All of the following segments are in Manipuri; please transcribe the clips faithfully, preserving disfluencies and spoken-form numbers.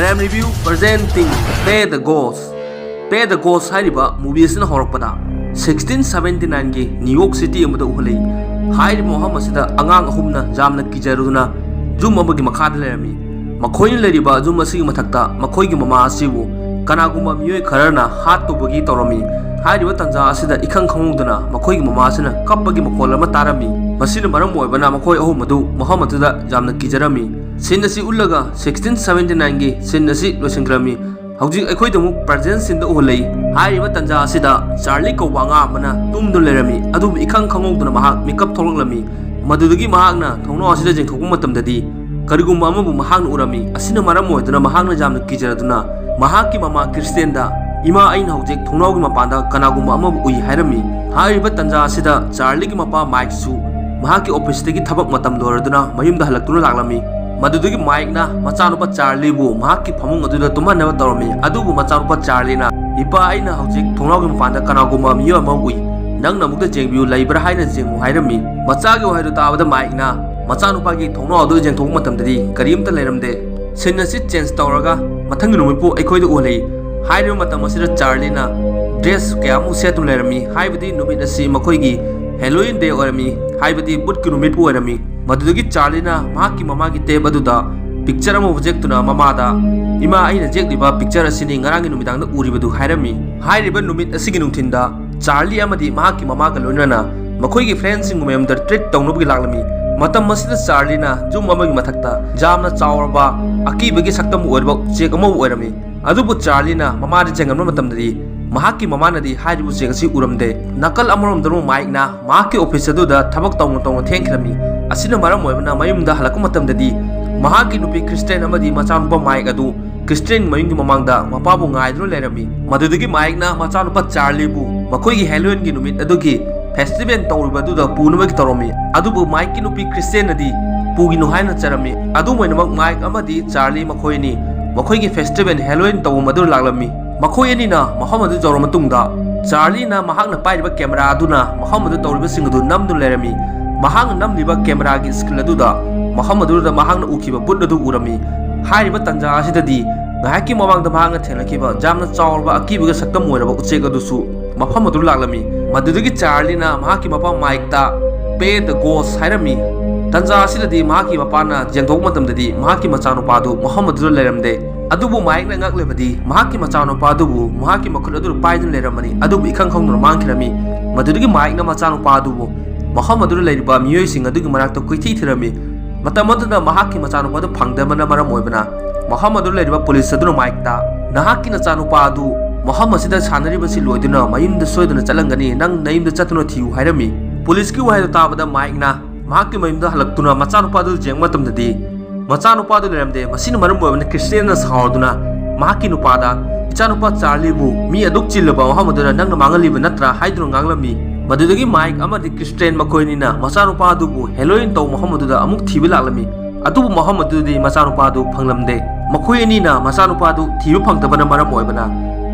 Prime Review presenting Pay the Ghost. Pay the Ghost ꯍꯥꯏꯔꯤꯕ movie ꯑꯁꯤꯅ ꯍꯧꯔꯛꯄꯗ sixteen seventy nine ꯒꯤ New York City ꯑꯃꯗ ꯎꯍꯜꯂꯤ꯫ ꯍꯥꯏꯔꯤꯕ ꯃꯐꯝ ꯑꯁꯤꯗ ꯑꯉꯥꯡ ꯑꯍꯨꯝꯅ ꯌꯥꯝꯅ ꯀꯤꯖꯔꯗꯨꯅ ꯌꯨꯝ ꯑꯃꯒꯤ ꯃꯈꯥꯗ ꯂꯩꯔꯝꯃꯤ꯫ ꯃꯈꯣꯏꯅ ꯂꯩꯔꯤꯕ ꯌꯨꯝ ꯑꯁꯤꯒꯤ ꯃꯊꯛꯇ ꯃꯈꯣꯏꯒꯤ ꯃꯃꯥ ꯑꯁꯤꯕꯨ ꯀꯅꯥꯒꯨꯝꯕ ꯃꯤꯑꯣꯏ ꯈꯔꯅ ꯍꯥꯠꯇꯧꯕꯒꯤ ꯇꯧꯔꯝꯃꯤ꯫ ꯍꯥꯏꯔꯤꯕ ꯇꯥꯟꯖꯥ ꯑꯁꯤꯗ ꯏꯈꯪ ꯈꯪꯍꯧꯗꯅ ꯃꯈꯣꯏꯒꯤ ꯃꯃꯥ ꯑꯁꯤꯅ ꯀꯞꯄꯒꯤ ꯃꯈꯣꯜ ꯑꯃ ꯇꯥꯔꯝꯃꯤ꯫ ꯃꯁꯤꯅ ꯃꯔꯝ ꯑꯣꯏꯕꯅ ꯃꯈꯣꯏ ꯑꯍꯨꯝ ꯑꯗꯨ ꯃꯐꯝ ꯑꯗꯨꯗ ꯌꯥꯝꯅ ꯀꯤꯖꯔꯝꯃꯤ꯫ Scene ꯑꯁꯤ ꯎꯠꯂꯒ sixteen seventy nine ꯒꯤ scene ꯑꯁꯤ ꯂꯣꯏꯁꯤꯟꯈ꯭ꯔꯝꯃꯤ꯫ ꯍꯧꯖꯤꯛ ꯑꯩꯈꯣꯏꯗ ꯑꯃꯨꯛ present scene ꯗ ꯎꯍꯜꯂꯛꯏ꯫ ꯍꯥꯏꯔꯤꯕ ꯇꯥꯟꯖꯥ ꯑꯁꯤꯗ ꯆꯥꯔꯂꯤ ꯀꯧꯕ ꯑꯉꯥꯡ ꯑꯃꯅ ꯇꯨꯝꯗꯨꯅ ꯂꯩꯔꯝꯃꯤ, ꯑꯗꯨꯕꯨ ꯏꯈꯪ ꯈꯪꯍꯧꯗꯅ ꯃꯍꯥꯛ ꯃꯤꯀꯞ ꯊꯣꯛꯂꯛꯂꯝꯃꯤ꯫ ꯃꯗꯨꯗꯒꯤ ꯃꯍꯥꯛꯅ ꯊꯣꯡꯅꯥꯎ ꯑꯁꯤꯗ ꯌꯦꯡꯊꯣꯛꯄ ꯃꯇꯝꯗꯗꯤ ꯀꯔꯤꯒꯨꯝꯕ ꯑꯃꯕꯨ ꯃꯍꯥꯛꯅ ꯎꯔꯝꯃꯤ꯫ ꯑꯁꯤꯅ ꯃꯔꯝ ꯑꯣꯏꯗꯨꯅ ꯃꯍꯥꯛꯅ ꯌꯥꯝꯅ ꯀꯤꯖꯔꯗꯨꯅ ꯃꯍꯥꯛꯀꯤ ꯃꯃꯥ ꯀ꯭ꯔꯤꯁꯇꯦꯟꯗ, "ꯏꯃꯥ, ꯑꯩꯅ ꯍꯧꯖꯤꯛ ꯊꯣꯡꯅꯥꯎꯒꯤ ꯃꯄꯥꯟꯗ ꯀꯅꯥꯒꯨꯝꯕ ꯑꯃꯕꯨ ꯎꯏ" ꯍꯥꯏꯔꯝꯃꯤ꯫ ꯍꯥꯏꯔꯤꯕ ꯇꯥꯟꯖꯥ ꯑꯁꯤꯗ ꯆꯥꯔꯂꯤꯒꯤ ꯃꯄꯥ ꯃꯥꯏꯛꯁꯨ ꯃꯍꯥꯛꯀꯤ office ꯇꯒꯤ ꯊꯕꯛ ꯃꯇꯝ ꯂꯣꯏꯔꯗꯨꯅ ꯃꯌꯨꯝꯗ ꯍꯜꯂꯛꯇꯨꯅ ꯂꯥꯛꯂꯝꯃꯤ꯫ ꯃꯗꯨꯗꯒꯤ ꯃꯥꯏꯛꯅ ꯃꯆꯥꯅꯨꯄꯥ ꯆꯥꯔꯂꯤꯕꯨ ꯃꯍꯥꯛꯀꯤ ꯐꯃꯨꯡ ꯑꯗꯨꯗ ꯇꯨꯝꯍꯟꯅꯕ ꯇꯧꯔꯝꯃꯤ꯫ ꯑꯗꯨꯕꯨ ꯃꯆꯥꯅꯨꯄꯥ ꯆꯥꯔꯂꯤꯅ, "ꯏꯄꯥ, ꯑꯩꯅ ꯍꯧꯖꯤꯛ ꯊꯣꯡꯅꯥꯎꯒꯤ ꯃꯄꯥꯟꯗ ꯀꯅꯥꯒꯨꯝꯕ ꯃꯤꯑꯣꯏ ꯑꯃ ꯎꯏ, ꯅꯪꯅ ꯑꯃꯨꯛꯇ ꯌꯦꯡꯕꯤꯌꯨ, ꯂꯩꯕ꯭ꯔꯥ ꯍꯥꯏꯅ ꯌꯦꯡꯉꯨ" ꯍꯥꯏꯔꯝꯃꯤ꯫ ꯃꯆꯥꯒꯤ ꯋꯥꯍꯩꯗꯨ ꯇꯥꯕꯗ ꯃꯥꯏꯛꯅ ꯃꯆꯥꯅꯨꯄꯥꯒꯤ ꯊꯣꯡꯅꯥꯎ ꯑꯗꯨ ꯌꯦꯡꯊꯣꯛꯄ ꯃꯇꯝꯗꯗꯤ ꯀꯔꯤꯝꯇ ꯂꯩꯔꯝꯗꯦ꯫ Scene ꯑꯁꯤ change ꯇꯧꯔꯒ ꯃꯊꯪꯒꯤ ꯅꯨꯃꯤꯠꯄꯨ ꯑꯩꯈꯣꯏꯗ ꯎꯍꯜꯂꯤ꯫ ꯍꯥꯏꯔꯤꯕ ꯃꯇꯝ ꯑꯁꯤꯗ ꯆꯥꯔꯂꯤꯅ dress ꯀꯌꯥ ꯑꯃ ꯁꯦꯠꯇꯨꯅ ꯂꯩꯔꯝꯃꯤ, ꯍꯥꯏꯕꯗꯤ ꯅꯨꯃꯤꯠ ꯑꯁꯤ ꯃꯈꯣꯏꯒꯤ Halloween day ꯑꯣꯏꯔꯝꯃꯤ, ꯍꯥꯏꯕꯗꯤ ꯕꯨꯠꯀꯤ ꯅꯨꯃꯤꯠꯄꯨ ꯑꯣꯏꯔꯝꯃꯤ꯫ ꯃꯗꯨꯗꯒꯤ ꯆꯥꯔꯂꯤꯅ ꯃꯍꯥꯛꯀꯤ ꯃꯃꯥꯒꯤ tape ꯑꯗꯨꯗ picture ꯑꯃ ꯎꯖꯦꯛꯇꯨꯅ ꯃꯃꯥꯗ, "ꯏꯃꯥ, ꯑꯩꯅ ꯌꯦꯛꯂꯤꯕ picture ꯑꯁꯤꯅꯤ ꯉꯔꯥꯡꯒꯤ ꯅꯨꯃꯤꯗꯥꯡꯗ ꯎꯔꯤꯕꯗꯨ" ꯍꯥꯏꯔꯝꯃꯤ꯫ ꯍꯥꯏꯔꯤꯕ ꯅꯨꯃꯤꯠ ꯑꯁꯤꯒꯤ ꯅꯨꯡꯊꯤꯟꯗ ꯆꯥꯔꯂꯤ ꯑꯃꯗꯤ ꯃꯍꯥꯛꯀꯤ ꯃꯃꯥꯒ ꯂꯣꯏꯅꯅ ꯃꯈꯣꯏꯒꯤ friend ꯁꯤꯡꯕꯨ ꯃꯌꯨꯝꯗ treat ꯇꯧꯅꯕꯒꯤ ꯂꯥꯛꯂꯝꯃꯤ꯫ ꯃꯇꯝ ꯑꯁꯤꯗ ꯆꯥꯔꯂꯤꯅ ꯌꯨꯝ ꯑꯃꯒꯤ ꯃꯊꯛꯇ ꯌꯥꯝꯅ ꯆꯥꯎꯔꯕ ꯑꯀꯤꯕꯒꯤ ꯁꯛꯇꯝ ꯑꯣꯏꯔꯕ ꯎꯆꯦꯛ ꯑꯃꯕꯨ ꯑꯣꯏꯔꯝꯃꯤ꯫ ꯑꯗꯨꯕꯨ ꯆꯥꯔꯂꯤꯅ ꯃꯃꯥꯗ ꯆꯦꯡꯍꯟꯕ ꯃꯇꯝꯗꯗꯤ ꯃꯍꯥꯛꯀꯤ ꯃꯃꯥꯅꯗꯤ ꯍꯥꯏꯔꯤꯕ ꯎꯆꯦꯛ ꯑꯁꯤ ꯎꯔꯝꯗꯦ꯫ ꯅꯥꯀꯜ ꯑꯃꯔꯣꯝꯗꯅ ꯃꯥꯏꯛꯅ ꯃꯍꯥꯛꯀꯤ office ꯑꯗꯨꯗ ꯊꯕꯛ ꯇꯧꯅ ꯇꯧꯅ ꯊꯦꯡꯈꯤꯔꯝꯃꯤ꯫ ꯑꯁꯤꯅ ꯃꯔꯝ ꯑꯣꯏꯕꯅ ꯃꯌꯨꯝꯗ ꯍꯜꯂꯛꯄ ꯃꯇꯝꯗꯗꯤ ꯃꯍꯥꯛꯀꯤ ꯅꯨꯄꯤ ꯀ꯭ꯔꯤꯁꯇꯦꯟ ꯑꯃꯗꯤ ꯃꯆꯥꯅꯨꯄꯥ ꯃꯥꯏꯛ ꯑꯗꯨ ꯀ꯭ꯔꯤꯁꯇꯦꯟ ꯃꯌꯨꯝꯒꯤ ꯃꯃꯥꯡꯗ ꯃꯄꯥꯕꯨ ꯉꯥꯏꯗꯨꯅ ꯂꯩꯔꯝꯃꯤ꯫ ꯃꯗꯨꯗꯒꯤ ꯃꯥꯏꯛꯅ ꯃꯆꯥꯅꯨꯄꯥ ꯆꯥꯔꯂꯤꯕꯨ ꯃꯈꯣꯏꯒꯤ Halloween ꯒꯤ ꯅꯨꯃꯤꯠ ꯑꯗꯨꯒꯤ festival ꯇꯧꯔꯤꯕ ꯑꯗꯨꯗ ꯄꯨꯅꯕꯒꯤ ꯇꯧꯔꯝꯃꯤ꯫ ꯑꯗꯨꯕꯨ ꯃꯥꯏꯛꯀꯤ ꯅꯨꯄꯤ ꯀ꯭ꯔꯤꯁꯇꯦꯟꯅꯗꯤ ꯄꯨꯒꯤꯅꯨ ꯍꯥꯏꯅ ꯆꯩꯔꯝꯃꯤ꯫ ꯑꯗꯨꯝ ꯑꯣꯏꯅꯃꯛ ꯃꯥꯏꯛ ꯑꯃꯗꯤ ꯆꯥꯔꯂꯤ ꯃꯈꯣꯏ ꯑꯅꯤ ꯃꯈꯣꯏꯒꯤ festival Halloween ꯇꯧꯐꯝ ꯑꯗꯨ ꯂꯥꯛꯂꯝꯃꯤ꯫ ꯃꯈꯣꯏ ꯑꯅꯤꯅ ꯃꯐꯝ ꯑꯗꯨ ꯌꯧꯔ ꯃꯇꯨꯡꯗ ꯆꯥꯔꯂꯤꯅ ꯃꯍꯥꯛꯅ ꯄꯥꯏꯔꯤꯕ camera ꯑꯗꯨꯅ ꯃꯐꯝ ꯑꯗꯨ ꯇꯧꯔꯤꯕꯁꯤꯡ ꯑꯗꯨ ꯅꯝꯗꯨꯅ ꯂꯩꯔꯝꯃꯤ꯫ ꯃꯍꯥꯛꯅ ꯅꯝꯂꯤꯕ camera ꯒꯤ screen ꯑꯗꯨꯗ ꯃꯐꯝ ꯑꯗꯨꯗ ꯃꯍꯥꯛꯅ ꯎꯈꯤꯕ ꯕꯨꯠ ꯑꯗꯨ ꯎꯔꯝꯃꯤ꯫ ꯍꯥꯏꯔꯤꯕ ꯇꯥꯟꯖꯥ ꯑꯁꯤꯗꯗꯤ ꯉꯥꯏꯍꯥꯛꯀꯤ ꯃꯃꯥꯡꯗ ꯃꯍꯥꯛꯅ ꯊꯦꯡꯅꯈꯤꯕ ꯌꯥꯝꯅ ꯆꯥꯎꯔꯕ ꯑꯀꯤꯕꯒꯤ ꯁꯛꯇꯝ ꯑꯣꯏꯔꯕ ꯎꯆꯦꯛ ꯑꯗꯨꯁꯨ ꯃꯐꯝ ꯑꯗꯨꯗ ꯂꯥꯛꯂꯝꯃꯤ꯫ ꯃꯗꯨꯗꯒꯤ ꯆꯥꯔꯂꯤꯅ ꯃꯍꯥꯛꯀꯤ ꯃꯄꯥ ꯃꯥꯏꯛꯇ "Pay the ghost" ꯍꯥꯏꯔꯝꯃꯤ꯫ ꯇꯥꯟꯖꯥ ꯑꯁꯤꯗꯗꯤ ꯃꯍꯥꯛꯀꯤ ꯃꯄꯥꯅ ꯌꯦꯡꯊꯣꯛꯄ ꯃꯇꯝꯗꯗꯤ ꯃꯍꯥꯛꯀꯤ ꯃꯆꯥꯅꯨꯄꯥ ꯑꯗꯨ ꯃꯐꯝ ꯑꯗꯨꯗ ꯂꯩꯔꯝꯗꯦ꯫ ꯑꯗꯨꯕꯨ ꯃꯥꯏꯛꯅ ꯉꯛꯂꯕꯗꯤ ꯃꯍꯥꯛꯀꯤ ꯃꯆꯥꯅꯨꯄꯥ ꯑꯗꯨꯕꯨ ꯃꯍꯥꯛꯀꯤ ꯃꯈꯨꯠ ꯑꯗꯨꯅ ꯄꯥꯏꯗꯨꯅ ꯂꯩꯔꯝꯕꯅꯤ, ꯑꯗꯨꯕꯨ ꯏꯈꯪ ꯈꯪꯗꯅ ꯃꯥꯡꯈꯤꯔꯝꯃꯤ꯫ ꯃꯗꯨꯗꯒꯤ ꯃꯥꯏꯛꯅ ꯃꯆꯥꯅꯨꯄꯥ ꯑꯗꯨꯕꯨ ꯃꯐꯝ ꯑꯗꯨꯗ ꯂꯩꯔꯤꯕ ꯃꯤꯑꯣꯏꯁꯤꯡ ꯑꯗꯨꯒꯤ ꯃꯅꯥꯛꯇ ꯀꯣꯏꯊꯤ ꯊꯤꯔꯝꯃꯤ꯫ ꯃꯇꯝ ꯑꯗꯨꯗ ꯃꯍꯥꯛꯀꯤ ꯃꯆꯥꯅꯨꯄꯥꯗꯨ ꯐꯪꯗꯕꯅ ꯃꯔꯝ ꯑꯣꯏꯕꯅ ꯃꯐꯝ ꯑꯗꯨꯗ ꯂꯩꯔꯤꯕ ꯄꯨꯂꯤꯁ ꯑꯗꯨꯅ ꯃꯥꯏꯛꯇ "ꯅꯍꯥꯛꯀꯤ ꯅꯆꯥꯅꯨꯄꯥ ꯑꯗꯨ ꯃꯐꯝ ꯑꯁꯤꯗ ꯁꯥꯟꯅꯔꯤꯕꯁꯤ ꯂꯣꯏꯗꯨꯅ ꯃꯌꯨꯝꯗ ꯁꯣꯏꯗꯅ ꯆꯠꯂꯝꯒꯅꯤ, ꯅꯪ ꯅꯌꯨꯝꯗ ꯆꯠꯇꯨꯅ ꯊꯤꯌꯨ" ꯍꯥꯏꯔꯝꯃꯤ꯫ ꯄꯨꯂꯤꯁꯀꯤ ꯋꯥꯍꯩꯗꯨ ꯇꯥꯕꯗ ꯃꯥꯏꯛꯅ ꯃꯍꯥꯛꯀꯤ ꯃꯌꯨꯝꯗ ꯍꯜꯂꯛꯇꯨꯅ ꯃꯆꯥꯅꯨꯄꯥꯗꯨ ꯌꯦꯡꯕ ꯃꯇꯝꯗꯗꯤ ꯃꯆꯥꯅꯨꯄꯥꯗꯨ ꯂꯩꯔꯝꯗꯦ꯫ ꯃꯁꯤꯅ ꯃꯔꯝ ꯑꯣꯏꯕꯅ ꯀ꯭ꯔꯤꯁꯇꯦꯟꯅ ꯁꯥꯎꯗꯨꯅ ꯃꯍꯥꯛꯀꯤ ꯅꯨꯄꯥꯗ, "ꯏꯆꯥꯅꯨꯄꯥ ꯆꯥꯔꯂꯤꯕꯨ ꯃꯤ ꯑꯗꯨꯛ ꯆꯤꯜꯂꯕ ꯃꯐꯝ ꯑꯗꯨꯗ ꯅꯪꯅ ꯃꯥꯡꯍꯜꯂꯤꯕ ꯅꯠꯇ꯭ꯔꯥ?" ꯍꯥꯏꯗꯨꯅ ꯉꯥꯡꯂꯝꯃꯤ꯫ ꯃꯗꯨꯗꯒꯤ ꯃꯥꯏꯛ ꯑꯃꯗꯤ ꯀ꯭ꯔꯤꯁꯇꯦꯟ ꯃꯈꯣꯏ ꯑꯅꯤꯅ ꯃꯆꯥꯅꯨꯄꯥ ꯑꯗꯨꯕꯨ ꯍꯦꯂꯣꯋꯤꯟ ꯇꯧꯕ ꯃꯐꯝ ꯑꯗꯨꯗ ꯑꯃꯨꯛ ꯊꯤꯕ ꯂꯥꯛꯂꯝꯃꯤ꯫ ꯑꯗꯨꯕꯨ ꯃꯐꯝ ꯑꯗꯨꯗꯗꯤ ꯃꯆꯥꯅꯨꯄꯥ ꯑꯗꯨ ꯐꯪꯂꯝꯗꯦ꯫ ꯃꯈꯣꯏ ꯑꯅꯤꯅ ꯃꯆꯥꯅꯨꯄꯥ ꯑꯗꯨ ꯊꯤꯕ ꯐꯪꯗꯕꯅ ꯃꯔꯝ ꯑꯣꯏꯕꯅ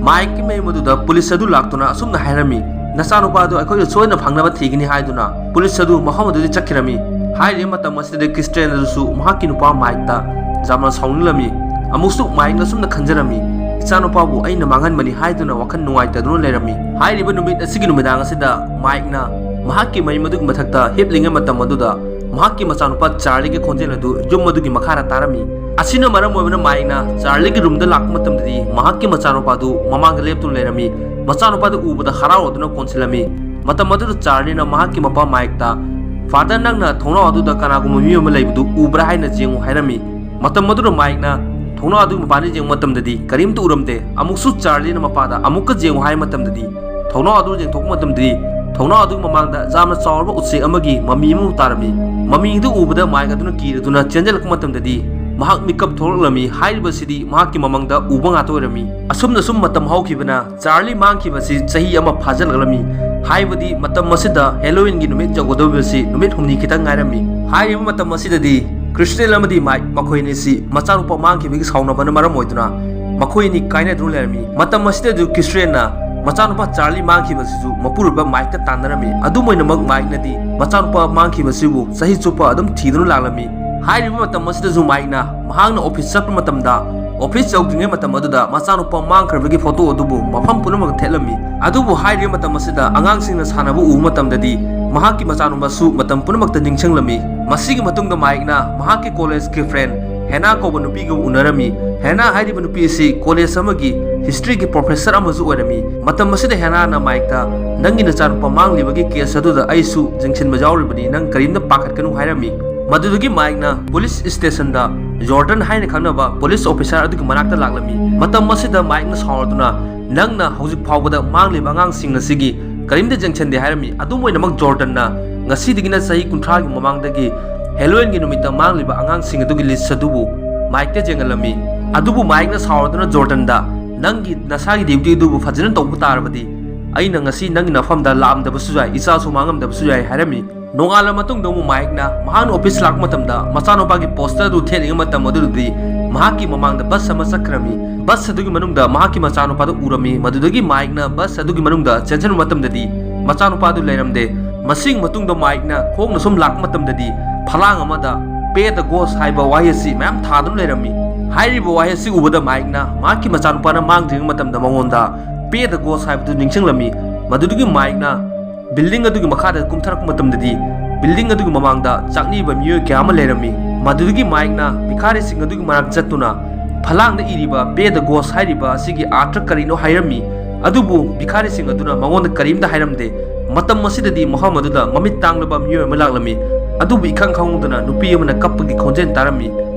ꯃꯥꯏꯛꯀꯤ ꯃꯌꯨꯝ ꯑꯗꯨꯗ ꯄꯨꯂꯤꯁ ꯑꯗꯨ ꯂꯥꯛꯇꯨꯅ ꯑꯁꯨꯝꯅ ꯍꯥꯏꯔꯝꯃꯤ, "ꯅꯆꯥꯅꯨꯄꯥ ꯑꯗꯨ ꯑꯩꯈꯣꯏꯅ ꯁꯣꯏꯗꯅ ꯐꯪꯅꯕ ꯊꯤꯒꯅꯤ" ꯍꯥꯏꯗꯨꯅ ꯄꯨꯂꯤꯁ ꯑꯗꯨ ꯃꯐꯝ ꯑꯗꯨꯗꯒꯤ ꯆꯠꯈꯤꯔꯝꯃꯤ꯫ ꯍꯥꯏꯔꯤꯕ ꯃꯇꯝ ꯑꯁꯤꯗꯗꯤ ꯀ꯭ꯔꯤꯁꯇꯦꯟ ꯑꯗꯨꯁꯨ ꯃꯍꯥꯛꯀꯤ ꯅꯨꯄꯥ ꯃꯥꯏꯛꯇ ꯌꯥꯝꯅ ꯁꯥꯎꯅꯤꯡꯂꯝꯃꯤ꯫ ꯑꯃꯨꯛꯁꯨ ꯃꯥꯏꯛꯅ ꯑꯁꯨꯝꯅ ꯈꯟꯖꯔꯝꯃꯤ, "ꯏꯆꯥꯅꯨꯄꯥꯕꯨ ꯑꯩꯅ ꯃꯥꯡꯍꯟꯕꯅꯤ" ꯍꯥꯏꯗꯨꯅ ꯋꯥꯈꯜ ꯅꯨꯡꯉꯥꯏꯇꯗꯨꯅ ꯂꯩꯔꯝꯃꯤ꯫ ꯍꯥꯏꯔꯤꯕ ꯅꯨꯃꯤꯠ ꯑꯁꯤꯒꯤ ꯅꯨꯃꯤꯗꯥꯡ ꯑꯁꯤꯗ ꯃꯥꯏꯛꯅ ꯃꯍꯥꯛꯀꯤ ꯃꯌꯨꯝ ꯑꯗꯨꯒꯤ ꯃꯊꯛꯇ ꯍꯤꯞꯂꯤꯉꯩ ꯃꯇꯝ ꯑꯗꯨꯗ ꯃꯍꯥꯛꯀꯤ ꯃꯆꯥꯅꯨꯄꯥ ꯆꯥꯔꯂꯤꯒꯤ ꯈꯣꯟꯖꯦꯜ ꯑꯗꯨ ꯌꯨꯝ ꯑꯗꯨꯒꯤ ꯃꯈꯥꯗ ꯇꯥꯔꯝꯃꯤ꯫ ꯑꯁꯤꯅ ꯃꯔꯝ ꯑꯣꯏꯕꯅ ꯃꯥꯏꯛꯅ ꯆꯥꯔꯂꯤꯒꯤ ꯔꯨꯝꯗ ꯂꯥꯛꯄ ꯃꯇꯝꯗꯗꯤ ꯃꯍꯥꯛꯀꯤ ꯃꯆꯥꯅꯨꯄꯥ ꯑꯗꯨ ꯃꯃꯥꯡꯗ ꯂꯦꯞꯇꯨꯅ ꯂꯩꯔꯝꯃꯤ꯫ ꯃꯆꯥꯅꯨꯄꯥꯗꯨ ꯎꯕꯗ ꯍꯔꯥꯎꯗꯨꯅ ꯀꯣꯟꯁꯤꯜꯂꯝꯃꯤ꯫ ꯃꯇꯝ ꯑꯗꯨꯗ ꯆꯥꯔꯂꯤꯅ ꯃꯍꯥꯛꯀꯤ ꯃꯄꯥ ꯃꯥꯏꯛꯇ, "ꯐꯥꯗꯔ, ꯅꯪꯅ ꯊꯣꯡꯅꯥꯎ ꯑꯗꯨꯗ ꯀꯅꯥꯒꯨꯝꯕ ꯃꯤ ꯑꯃ ꯂꯩꯕꯗꯨ ꯎꯕ꯭ꯔꯥ ꯍꯥꯏꯅ ꯌꯦꯡꯉꯨ" ꯍꯥꯏꯔꯝꯃꯤ꯫ ꯃꯇꯝ ꯑꯗꯨꯗ ꯃꯥꯏꯛꯅ ꯊꯣꯡꯅꯥꯎ ꯑꯗꯨꯒꯤ ꯃꯄꯥꯟꯗ ꯌꯦꯡꯕ ꯃꯇꯝꯗꯗꯤ ꯀꯔꯤꯝꯇ ꯎꯔꯝꯗꯦ꯫ ꯑꯃꯨꯛꯁꯨ ꯆꯥꯔꯂꯤꯅ ꯃꯄꯥꯗ "ꯑꯃꯨꯛꯀ ꯌꯦꯡꯉꯨ" ꯍꯥꯏꯕ ꯃꯇꯝꯗꯗꯤ ꯊꯣꯡꯅꯥꯎ ꯑꯗꯨ ꯌꯦꯡꯊꯣꯛꯄ ꯃꯇꯝꯗꯗꯤ ꯊꯣꯡꯅꯥꯎ ꯑꯗꯨꯒꯤ ꯃꯃꯥꯡꯗ ꯌꯥꯝꯅ ꯆꯥꯎꯔꯕ ꯎꯆꯦꯛ ꯑꯃꯒꯤ ꯃꯃꯤ ꯑꯃ ꯇꯥꯔꯝꯃꯤ꯫ ꯃꯃꯤ ꯑꯗꯨ ꯎꯕꯗ ꯃꯥꯏꯛ ꯑꯗꯨꯅ ꯀꯤꯔꯗꯨꯅ ꯆꯦꯟꯖꯜꯂꯛꯄ ꯃꯇꯝꯗꯗꯤ ꯃꯍꯥꯛ ꯃꯤꯀꯞ ꯊꯣꯛꯂꯛꯂꯝꯃꯤ꯫ ꯍꯥꯏꯔꯤꯕꯁꯤꯗꯤ ꯃꯍꯥꯛꯀꯤ ꯃꯃꯪꯗ ꯎꯕ ꯉꯥꯛꯇ ꯑꯣꯏꯔꯝꯃꯤ꯫ ꯑꯁꯨꯝꯅ ꯁꯨꯝ ꯃꯇꯝ ꯍꯧꯈꯤꯕꯅ ꯆꯥꯔꯂꯤ ꯃꯥꯡꯈꯤꯕꯁꯤ ꯆꯍꯤ ꯑꯃ ꯐꯥꯖꯤꯜꯂꯛꯂꯝꯃꯤ꯫ ꯍꯥꯏꯕꯗꯤ ꯃꯇꯝ ꯑꯁꯤꯗ ꯍꯦꯂꯣꯋꯤꯟꯒꯤ ꯅꯨꯃꯤꯠ ꯌꯧꯒꯗꯧꯔꯤꯕꯁꯤ ꯅꯨꯃꯤꯠ ꯍꯨꯝꯅꯤ ꯈꯤꯇꯪ ꯉꯥꯏꯔꯝꯃꯤ꯫ ꯍꯥꯏꯔꯤꯕ ꯃꯇꯝ ꯑꯁꯤꯗꯗꯤ ꯀ꯭ꯔꯤꯁꯇꯦꯟ ꯑꯃꯗꯤ ꯃꯥꯏꯛ ꯃꯈꯣꯏ ꯑꯅꯤꯁꯤ ꯃꯆꯥꯅꯨꯄꯥ ꯃꯥꯡꯈꯤꯕꯒꯤ ꯁꯥꯎꯅꯕꯅ ꯃꯔꯝ ꯑꯣꯏꯗꯨꯅ ꯃꯈꯣꯏ ꯑꯅꯤ ꯀꯥꯏꯅꯗꯨꯅ ꯂꯩꯔꯝꯃꯤ꯫ ꯃꯇꯝ ꯑꯁꯤꯗꯁꯨ ꯀ꯭ꯔꯤꯁꯇꯦꯟꯅ ꯃꯆꯥꯅꯨꯄꯥ ꯆꯥꯔꯂꯤ ꯃꯥꯡꯈꯤꯕꯁꯤꯁꯨ ꯃꯄꯨꯔꯣꯏꯕ ꯃꯥꯏꯛꯇ ꯇꯥꯟꯅꯔꯝꯃꯤ꯫ ꯑꯗꯨꯝ ꯑꯣꯏꯅꯃꯛ ꯃꯥꯏꯛꯅꯗꯤ ꯃꯆꯥꯅꯨꯄꯥ ꯃꯥꯡꯈꯤꯕꯁꯤꯕꯨ ꯆꯍꯤ ꯆꯨꯞꯄ ꯑꯗꯨꯝ ꯊꯤꯗꯨꯅ ꯂꯥꯛꯂꯝꯃꯤ꯫ ꯍꯥꯏꯔꯤꯕ ꯃꯇꯝ ꯑꯁꯤꯗꯁꯨ ꯃꯥꯏꯛꯅ ꯃꯍꯥꯛꯅ ꯑꯣꯐꯤꯁ ꯆꯠꯄ ꯃꯇꯝꯗ ꯑꯣꯐꯤꯁ ꯌꯧꯗ꯭ꯔꯤꯉꯩ ꯃꯇꯝ ꯑꯗꯨꯗ ꯃꯆꯥꯅꯨꯄꯥ ꯃꯥꯡꯈ꯭ꯔꯕꯒꯤ ꯐꯣꯇꯣ ꯑꯗꯨꯕꯨ ꯃꯐꯝ ꯄꯨꯝꯅꯃꯛꯇ ꯊꯦꯠꯂꯝꯃꯤ꯫ ꯑꯗꯨꯕꯨ ꯍꯥꯏꯔꯤꯕ ꯃꯇꯝ ꯑꯁꯤꯗ ꯑꯉꯥꯡꯁꯤꯡꯅ ꯁꯥꯟꯅꯕ ꯎꯕ ꯃꯇꯝꯗꯗꯤ ꯃꯍꯥꯛꯀꯤ ꯃꯆꯥꯅꯨꯄꯥꯁꯨ ꯃꯇꯝ ꯄꯨꯝꯅꯃꯛꯇ ꯅꯤꯡꯁꯤꯡꯂꯝꯃꯤ꯫ ꯃꯁꯤꯒꯤ ꯃꯇꯨꯡꯗ ꯃꯥꯏꯛꯅ ꯃꯍꯥꯛꯀꯤ ꯀꯣꯂꯦꯖꯀꯤ ꯐ꯭ꯔꯦꯟ ꯍꯦꯅꯥ ꯀꯧꯕ ꯅꯨꯄꯤꯒ ꯎꯅꯔꯝꯃꯤ꯫ ꯍꯦꯅꯥ ꯍꯥꯏꯔꯤꯕ ꯅꯨꯄꯤ ꯑꯁꯤ ꯀꯣꯂꯦꯖ ꯑꯃꯒꯤ ꯍꯤꯁꯇ꯭ꯔꯤꯒꯤ ꯄ꯭ꯔꯣꯐꯦꯁꯔ ꯑꯃꯁꯨ ꯑꯣꯏꯔꯝꯃꯤ꯫ ꯃꯇꯝ ꯑꯁꯤꯗ ꯍꯦꯅꯥꯅ ꯃꯥꯏꯛꯇ, "ꯅꯪꯒꯤ ꯅꯆꯥꯅꯨꯄꯥ ꯃꯥꯡꯂꯤꯕꯒꯤ ꯀꯦꯁ ꯑꯗꯨꯗ ꯑꯩꯁꯨ ꯌꯦꯡꯁꯤꯟꯕ ꯌꯥꯎꯔꯤꯕꯅꯤ, ꯅꯪ ꯀꯔꯤꯝꯇ ꯄꯥꯈꯠꯀꯅꯨ" ꯍꯥꯏꯔꯝꯃꯤ꯫ ꯃꯗꯨꯗꯒꯤ ꯃꯥꯏꯛꯅ ꯄꯨꯂꯤꯁ ꯁ꯭ꯇꯦꯁꯟꯗ ꯖꯣꯔꯗꯟ ꯍꯥꯏꯅ ꯈꯪꯅꯕ ꯄꯨꯂꯤꯁ ꯑꯣꯐꯤꯁꯥꯔ ꯑꯗꯨꯒꯤ ꯃꯅꯥꯛꯇ ꯂꯥꯛꯂꯝꯃꯤ꯫ ꯃꯇꯝ ꯑꯁꯤꯗ ꯃꯥꯏꯛꯅ ꯁꯥꯎꯔꯗꯨꯅ, "ꯅꯪꯅ ꯍꯧꯖꯤꯛ ꯐꯥꯎꯕꯗ ꯃꯥꯡꯂꯤꯕ ꯑꯉꯥꯡꯁꯤꯡ ꯑꯁꯤꯒꯤ ꯀꯔꯤꯝꯇ ꯌꯦꯡꯁꯤꯟꯗꯦ" ꯍꯥꯏꯔꯝꯃꯤ꯫ ꯑꯗꯨꯝ ꯑꯣꯏꯅꯃꯛ ꯖꯣꯔꯗꯟꯅ ꯉꯁꯤꯗꯒꯤꯅ ꯆꯍꯤ ꯀꯨꯟꯊ꯭ꯔꯥꯒꯤ ꯃꯃꯥꯡꯗꯒꯤ ꯍꯦꯂꯣꯋꯤꯟꯒꯤ ꯅꯨꯃꯤꯠꯇ ꯃꯥꯡꯂꯤꯕ ꯑꯉꯥꯡꯁꯤꯡ ꯑꯗꯨꯒꯤ ꯂꯤꯁ ꯑꯗꯨꯕꯨ ꯃꯥꯏꯛꯇ ꯌꯦꯡꯍꯜꯂꯝꯃꯤ꯫ ꯑꯗꯨꯕꯨ ꯃꯥꯏꯛꯅ ꯁꯥꯎꯔꯗꯨꯅ ꯖꯣꯔꯗꯟꯗ, "ꯅꯪꯒꯤ ꯅꯁꯥꯒꯤ ꯗ꯭ꯌꯨꯇꯤ ꯑꯗꯨꯕꯨ ꯐꯖꯅ ꯇꯧꯕ ꯇꯥꯔꯕꯗꯤ ꯑꯩꯅ ꯉꯁꯤ ꯅꯪꯒꯤ ꯅꯐꯝꯗ ꯂꯥꯛꯑꯝꯗꯕꯁꯨ ꯌꯥꯏ, ꯏꯆꯥꯁꯨ ꯃꯥꯡꯉꯝꯗꯕꯁꯨ ꯌꯥꯏ" ꯍꯥꯏꯔꯝꯃꯤ꯫ ꯅꯣꯡꯉꯥꯜꯂ ꯃꯇꯨꯡꯗ ꯑꯃꯨꯛ ꯃꯥꯏꯛꯅ ꯃꯍꯥꯛꯅ ꯑꯣꯐꯤꯁ ꯂꯥꯛꯄ ꯃꯇꯝꯗ ꯃꯆꯥꯅꯨꯄꯥꯒꯤ ꯄꯣꯁꯇꯔ ꯑꯗꯨ ꯊꯦꯠꯂꯤꯉꯩ ꯃꯇꯝ ꯑꯗꯨꯗꯗꯤ ꯃꯍꯥꯛꯀꯤ ꯃꯃꯥꯡꯗ ꯕꯁ ꯑꯃ ꯆꯠꯈ꯭ꯔꯝꯃꯤ꯫ ꯕꯁ ꯑꯗꯨꯒꯤ ꯃꯅꯨꯡꯗ ꯃꯍꯥꯛꯀꯤ ꯃꯆꯥꯅꯨꯄꯥꯗꯨ ꯎꯔꯝꯃꯤ꯫ ꯃꯗꯨꯗꯒꯤ ꯃꯥꯏꯛꯅ ꯕꯁ ꯑꯗꯨꯒꯤ ꯃꯅꯨꯡꯗ ꯆꯦꯟꯁꯤꯟꯕ ꯃꯇꯝꯗꯗꯤ ꯃꯆꯥꯅꯨꯄꯥꯗꯨ ꯂꯩꯔꯝꯗꯦ꯫ ꯃꯁꯤꯒꯤ ꯃꯇꯨꯡꯗ ꯃꯥꯏꯛꯅ ꯈꯣꯡꯅ ꯁꯨꯝ ꯂꯥꯛꯄ ꯃꯇꯝꯗꯗꯤ ꯐꯂꯥꯡ ꯑꯃꯗ "Pay the ghost" ꯍꯥꯏꯕ ꯋꯥꯍꯩ ꯑꯁꯤ ꯃꯌꯥꯝ ꯊꯥꯗꯨꯅ ꯂꯩꯔꯝꯃꯤ꯫ ꯍꯥꯏꯔꯤꯕ ꯋꯥꯍꯩ ꯑꯁꯤ ꯎꯕꯗ ꯃꯥꯏꯛꯅ ꯃꯍꯥꯛꯀꯤ ꯃꯆꯥꯅꯨꯄꯥꯅ ꯃꯥꯡꯗ꯭ꯔꯤꯉꯩ ꯃꯇꯝꯗ ꯃꯉꯣꯟꯗ "Pay the ghost" ꯍꯥꯏꯕꯗꯨ ꯅꯤꯡꯁꯤꯡꯂꯝꯃꯤ꯫ ꯃꯗꯨꯗꯒꯤ ꯃꯥꯏꯛꯅ ꯕꯤꯜꯗꯤꯡ ꯑꯗꯨꯒꯤ ꯃꯈꯥꯗ ꯀꯨꯝꯊꯔꯛꯄ ꯃꯇꯝꯗꯗꯤ ꯕꯤꯜꯗꯤꯡ ꯑꯗꯨꯒꯤ ꯃꯃꯥꯡꯗ ꯆꯥꯛꯅꯤꯕ ꯃꯤꯑꯣꯏ ꯀꯌꯥ ꯑꯃ ꯂꯩꯔꯝꯃꯤ꯫ ꯃꯗꯨꯗꯒꯤ ꯃꯥꯏꯛꯅ ꯚꯤꯈꯥꯔꯤꯁꯤꯡ ꯑꯗꯨꯒꯤ ꯃꯅꯥꯛ ꯆꯠꯇꯨꯅ ꯐꯂꯥꯡꯗ ꯏꯔꯤꯕ "Pay the ghost" ꯍꯥꯏꯔꯤꯕ ꯑꯁꯤꯒꯤ ꯑꯥꯔꯊ ꯀꯔꯤꯅꯣ ꯍꯥꯏꯔꯝꯃꯤ꯫ ꯑꯗꯨꯕꯨ ꯚꯤꯈꯥꯔꯤꯁꯤꯡ ꯑꯗꯨꯅ ꯃꯉꯣꯟꯗ ꯀꯔꯤꯝꯇ ꯍꯥꯏꯔꯝꯗꯦ꯫ ꯃꯇꯝ ꯑꯁꯤꯗꯗꯤ ꯃꯐꯝ ꯑꯗꯨꯗ ꯃꯃꯤꯠ ꯇꯥꯡꯂꯕ ꯃꯤꯑꯣꯏ ꯑꯃ ꯂꯥꯛꯂꯝꯃꯤ꯫ ꯑꯗꯨꯕꯨ ꯏꯈꯪ ꯈꯪꯍꯧꯗꯅ ꯅꯨꯄꯤ ꯑꯃꯅ ꯀꯞꯄꯒꯤ ꯈꯣꯟꯖꯦꯜ ꯇꯥꯔꯝꯃꯤ꯫